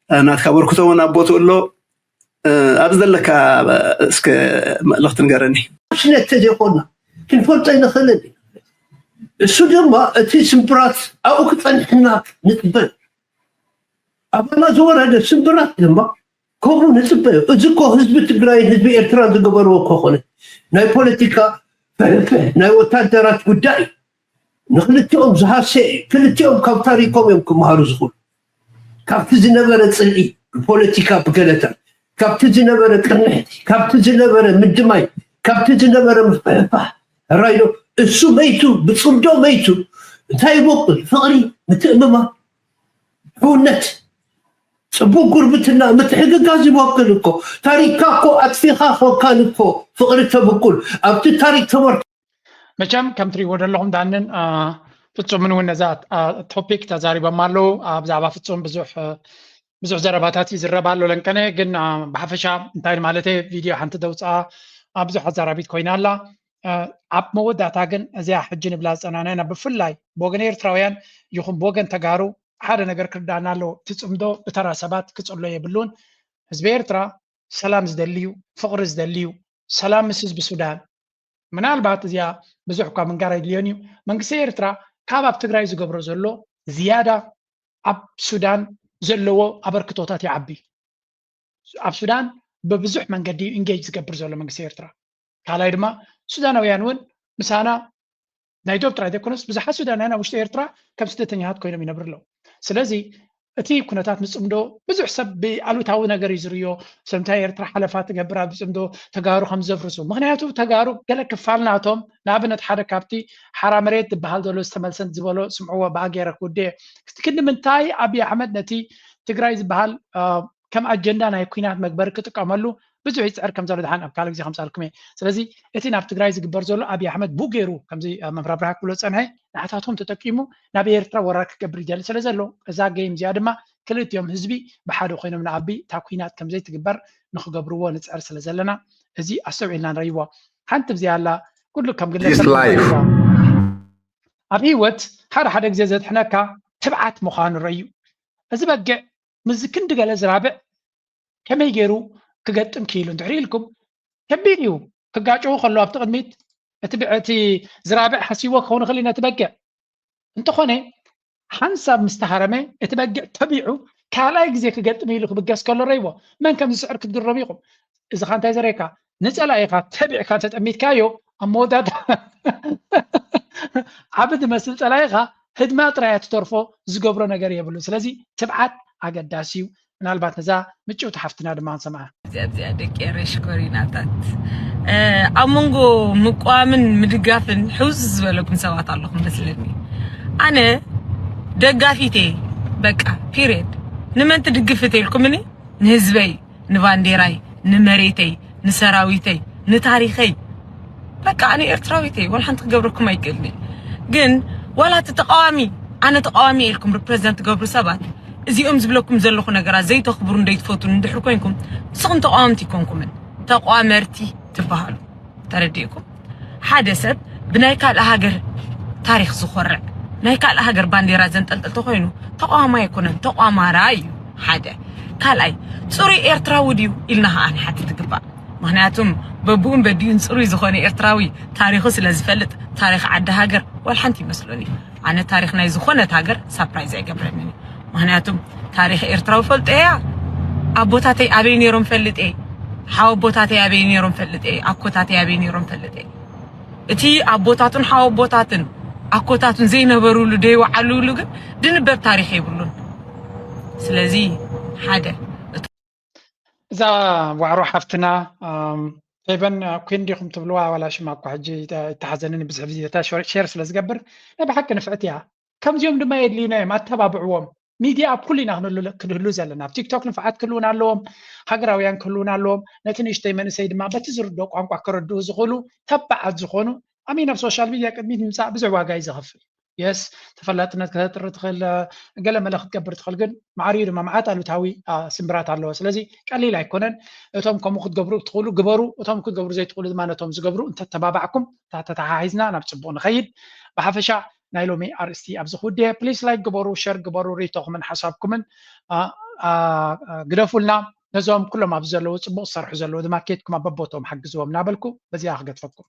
ናትካ በርክቶ እውን ኣብ ቦትኡ ኣሎ። ኣብ ዘለካ እስከ መልእኽቲ ንገረኒ። ስለ ተዘይኮና ክንፈልጦ ኣይንኽእልን። እሱ ድማ እቲ ስምብራት ኣብኡ ክፀንሕና ንፅበ። ኣባና ዝወረደ ስምብራት ድማ ከምኡ ንፅበ። እዚ እኮ ህዝቢ ትግራይን ህዝቢ ኤርትራ ዝገበርዎ እኮ ኮነ ናይ ፖለቲካ ፍሕፍሕ ናይ ወታደራት ጉዳይ እዩ። ንክልቲኦም ዝሃሰ እዩ። ክልቲኦም ካብ ታሪኮም እዮም ክመሃሩ ዝኽእሉ። ካብቲ ዝነበረ ፅልኢ ብፖለቲካ ብገለታ፣ ካብቲ ዝነበረ ቅርንሕቲ፣ ካብቲ ዝነበረ ምድማይ፣ ካብቲ ዝነበረ ምፍሕፋሕ ራይዶ እሱ መይቱ ብፅምዶ መይቱ እንታይ ይበቁል? ፍቕሪ፣ ምትእምማን፣ ሕውነት፣ ፅቡቅ ጉርብትና፣ ምትሕግጋዝ ይበቁል እኮ። ታሪክካ እኮ ኣጥፊኻ ኮንካን እኮ ፍቕሪ ተብቁል ኣብቲ ታሪክ ተመር መቸም ከም ትሪእዎ ዘለኹም ዳንን ፍጹምን እውን ነዛ ቶፒክ ተዛሪቦም ኣለዉ። ብዛዕባ ፍጹም ብዙሕ ብዙሕ ዘረባታት ይዝረብ ኣሎ ለንቀነ ግን ብሓፈሻ እንታይ ማለት ቪድዮ ሓንቲ ደውፅኣ ብዙሕ ኣዛራቢት ኮይና ኣላ። ኣብ መወዳእታ ግን እዚኣ ሕጂ ንብላ ዝፀናና ኢና ብፍላይ ብወገን ኤርትራውያን ይኹን ብወገን ተጋሩ ሓደ ነገር ክርዳእና ኣለዎ። እቲ ፅምዶ ብተራ ሰባት ክፅሎ የብሉን። ህዝቢ ኤርትራ ሰላም ዝደሊ እዩ፣ ፍቕሪ ዝደሊ እዩ። ሰላም ምስ ህዝቢ ሱዳን ምናልባት እዚኣ ብዙሕ እኳ ምንጋር ኣይድልዮን እዩ። መንግስቲ ኤርትራ ካብ ኣብ ትግራይ ዝገብሮ ዘሎ ዝያዳ ኣብ ሱዳን ዘለዎ ኣበርክቶታት ይዓቢ። ኣብ ሱዳን ብብዙሕ መንገዲ ኢንጌጅ ዝገብር ዘሎ መንግስቲ ኤርትራ። ካልኣይ ድማ ሱዳናውያን እውን ምሳና ናይ ዶብ ጥራይ ዘይኮነስ ብዙሓት ሱዳናውያን ኣብ ውሽጢ ኤርትራ ከም ስደተኛታት ኮይኖም ይነብሩ ኣለዉ። ስለዚ እቲ ኩነታት ምፅምዶ ብዙሕ ሰብ ብኣሉታዊ ነገር እዩ ዝርዮ። ስለምንታይ ኤርትራ ሓለፋ ትገብር ኣብ ዝፅምዶ ተጋሩ ከም ዘፍርሱ? ምክንያቱ ተጋሩ ገለ ክፋል ናቶም ንኣብነት ሓደ ካብቲ ሓራ መሬት ዝበሃል ዘሎ ዝተመልሰን ዝበሎ ስምዕዎ ብኣ ገይረ ክውድእ። ክንዲ ምንታይ ኣብዪ ኣሕመድ ነቲ ትግራይ ዝበሃል ከም ኣጀንዳ ናይ ኩናት መግበሪ ክጥቀመሉ ብዙሕ ይፅዕር ከም ዘሎ ድሓን ኣብ ካልእ ግዜ ከምፃልኩም እየ። ስለዚ እቲ ናብ ትግራይ ዝግበር ዘሎ ኣብዪ ኣሕመድ ብኡ ገይሩ ከምዚ መምህር ኣብርሃ ክብሎ ዝፀንሐ ንዓታቶም ተጠቂሙ ናብ ኤርትራ ወራር ክገብር ይደሊ ስለ ዘሎ እዛ ጌም እዚኣ ድማ ክልቲኦም ህዝቢ ብሓደ ኮይኖም ንኣቢ እታ ኩናት ከምዘይትግበር ንክገብርዎ ንፅዕር ስለ ዘለና እዚ ኣስተውዒልና ንረይዎ። ሓንቲ ብዚኣ ኣላ ኩሉ ከም ግለሰብ ኣብ ህይወት ሓደ ሓደ ግዜ ዘድሕነካ ትብዓት ምዃኑ ረዩ። እዚ በጊዕ ምስዚ ክንዲ ገለ ዝራብዕ ከመይ ገይሩ ክገጥም ክኢሉ እንድሕሪ ኢልኩም ከቢድ እዩ። ክጋጨዉ ከለዉ ኣብቲ ቅድሚት እቲ ዝራብዕ ሓሲዎ ክኸውን ይኽእል እዩ ነቲ በጊዕ። እንተኾነ ሓንሳብ ምስ ተሃረመ እቲ በጊዕ ተቢዑ ካልኣይ ግዜ ክገጥም ኢሉ ክብገስ ከሎ ረይዎ። መን ከም ዝስዕር ክትግረሙ ኢኹም። እዚ ኻ እንታይ ዘርእየካ? ንጸላኢኻ ተቢዕካ እንተጠሚትካዮ ኣብ መወዳእታ ዓቢ ዝመስል ጸላኢኻ ህድማ ጥራይ እያ ትተርፎ፣ ዝገብሮ ነገር የብሉን። ስለዚ ትብዓት ኣገዳሲ እዩ። ምናልባት ነዛ ምጭውቲ ሓፍትና ድማ ንሰምዓ። እዚኣ እዚኣ ደቂ ኤረይ ሽኮሪናታት ኣብ መንጎ ምቋምን ምድጋፍን ሕውስ ዝበለኩም ሰባት ኣለኹም መስለኒ። ኣነ ደጋፊት እየ በቃ ፒርየድ። ንመን ትድግፍ እተ ኢልኩምኒ ንህዝበይ ንባንዴራይ ንመሬተይ ንሰራዊተይ ንታሪኸይ በቃ ኣነ ኤርትራዊት እየ። ዋላ ሓንቲ ክገብረኩም ኣይክእልን እየ። ግን ዋላ እቲ ተቃዋሚ ኣነ ተቃዋሚ እየ ኢልኩም ሪፕሬዘንት ትገብሩ ሰባት እዚኦም ዝብለኩም ዘለኹ ነገራት ዘይተኽብሩን ዘይትፈትዉን እንድሕር ኮይንኩም ንስኹም ተቃወምቲ ኣይኮንኩምን፣ ተቋመርቲ ትበሃሉ። ተረዲእኩም? ሓደ ሰብ ብናይ ካልእ ሃገር ታሪኽ ዝኾርዕ ናይ ካልእ ሃገር ባንዴራ ዘንጠልጥል ተኮይኑ ተቋዋማይ ኣይኮነን፣ ተቋማራይ እዩ። ሓደ ካልኣይ ፅሩይ ኤርትራዊ ድዩ ኢልና ከዓ ንሓትት ትግባእ። ምክንያቱም በብኡን በዲኡን ፅሩይ ዝኾነ ኤርትራዊ ታሪኹ ስለ ዝፈልጥ ታሪኽ ዓዲ ሃገር ዋላ ሓንቲ ይመስሎን እዩ። ኣነ ታሪኽ ናይ ዝኾነት ሃገር ሳፕራይዝ ኣይገብረንን እዩ። ምክንያቱም ታሪኽ ኤርትራዊ ፈልጦ እያ። ኣቦታተይ ኣበይ ነይሮም ፈልጥ እየ። ሓወቦታተይ ኣበይ ነይሮም ፈልጥ እየ። ኣኮታተይ ኣበይ ነይሮም ፈልጥ እየ። እቲ ኣቦታቱን ሓወቦታትን ኣኮታቱን ዘይነበሩሉ ዘይወዓሉሉ ግን ድንበር ታሪኽ የብሉን። ስለዚ ሓደ እዛ ዋዕሮ ሓፍትና ፌቨን ኩን ዲኹም ትብልዋ ዋላ ሽማ እኳ ሕጂ ይተሓዘንን ብዙሕ ግዜ ታ ሸር ስለ ዝገብር ናይ ብሓቂ ንፍዕቲ እያ። ከምዚኦም ድማ የድልዩና እዮም፣ ኣተባብዕዎም። ሚድያ ኣብ ኩሉ ኢና ክንህሉ ዘለና። ኣብ ቲክቶክ ንፍዓት ክህልውን ኣለዎም፣ ሃገራውያን ክህልውን ኣለዎም። ነቲ ንእሽተይ መንእሰይ ድማ በቲ ዝርድኦ ቋንቋ ክረድኡ ዝኽእሉ ተባዓት ዝኾኑ ኣሚን ኣብ ሶሻል ሚድያ ቅድሚት ምምፃእ ብዙሕ ዋጋ እዩ ዘኽፍል። የስ ተፈላጥነት ከተጥሪ ትኽእል ገለ መለ ክትገብር ትኽእል፣ ግን ማዕሪኡ ድማ መዓት ኣሉታዊ ስምብራት ኣለዎ። ስለዚ ቀሊል ኣይኮነን። እቶም ከምኡ ክትገብሩ ትኽእሉ ግበሩ፣ እቶም ክትገብሩ ዘይትኽእሉ ድማ ነቶም ዝገብሩ እንተተባባዕኩም ተተሓሒዝና ናብ ፅቡቕ ንኸይድ። ብሓፈሻ ናይ ሎሚ ኣርእስቲ ኣብዚ ክውድየ። ፕሊስ ላይክ ግበሩ፣ ሸር ግበሩ፣ ሪቶኹምን ሓሳብኩምን ግደፉልና። ነዞም ኩሎም ኣብዚ ዘለዉ ፅቡቕ ዝሰርሑ ዘለዉ ድማ ኬድኩም ኣብ በቦቶም ሓግዝዎም እናበልኩ በዚኣ ክገድፈኩም።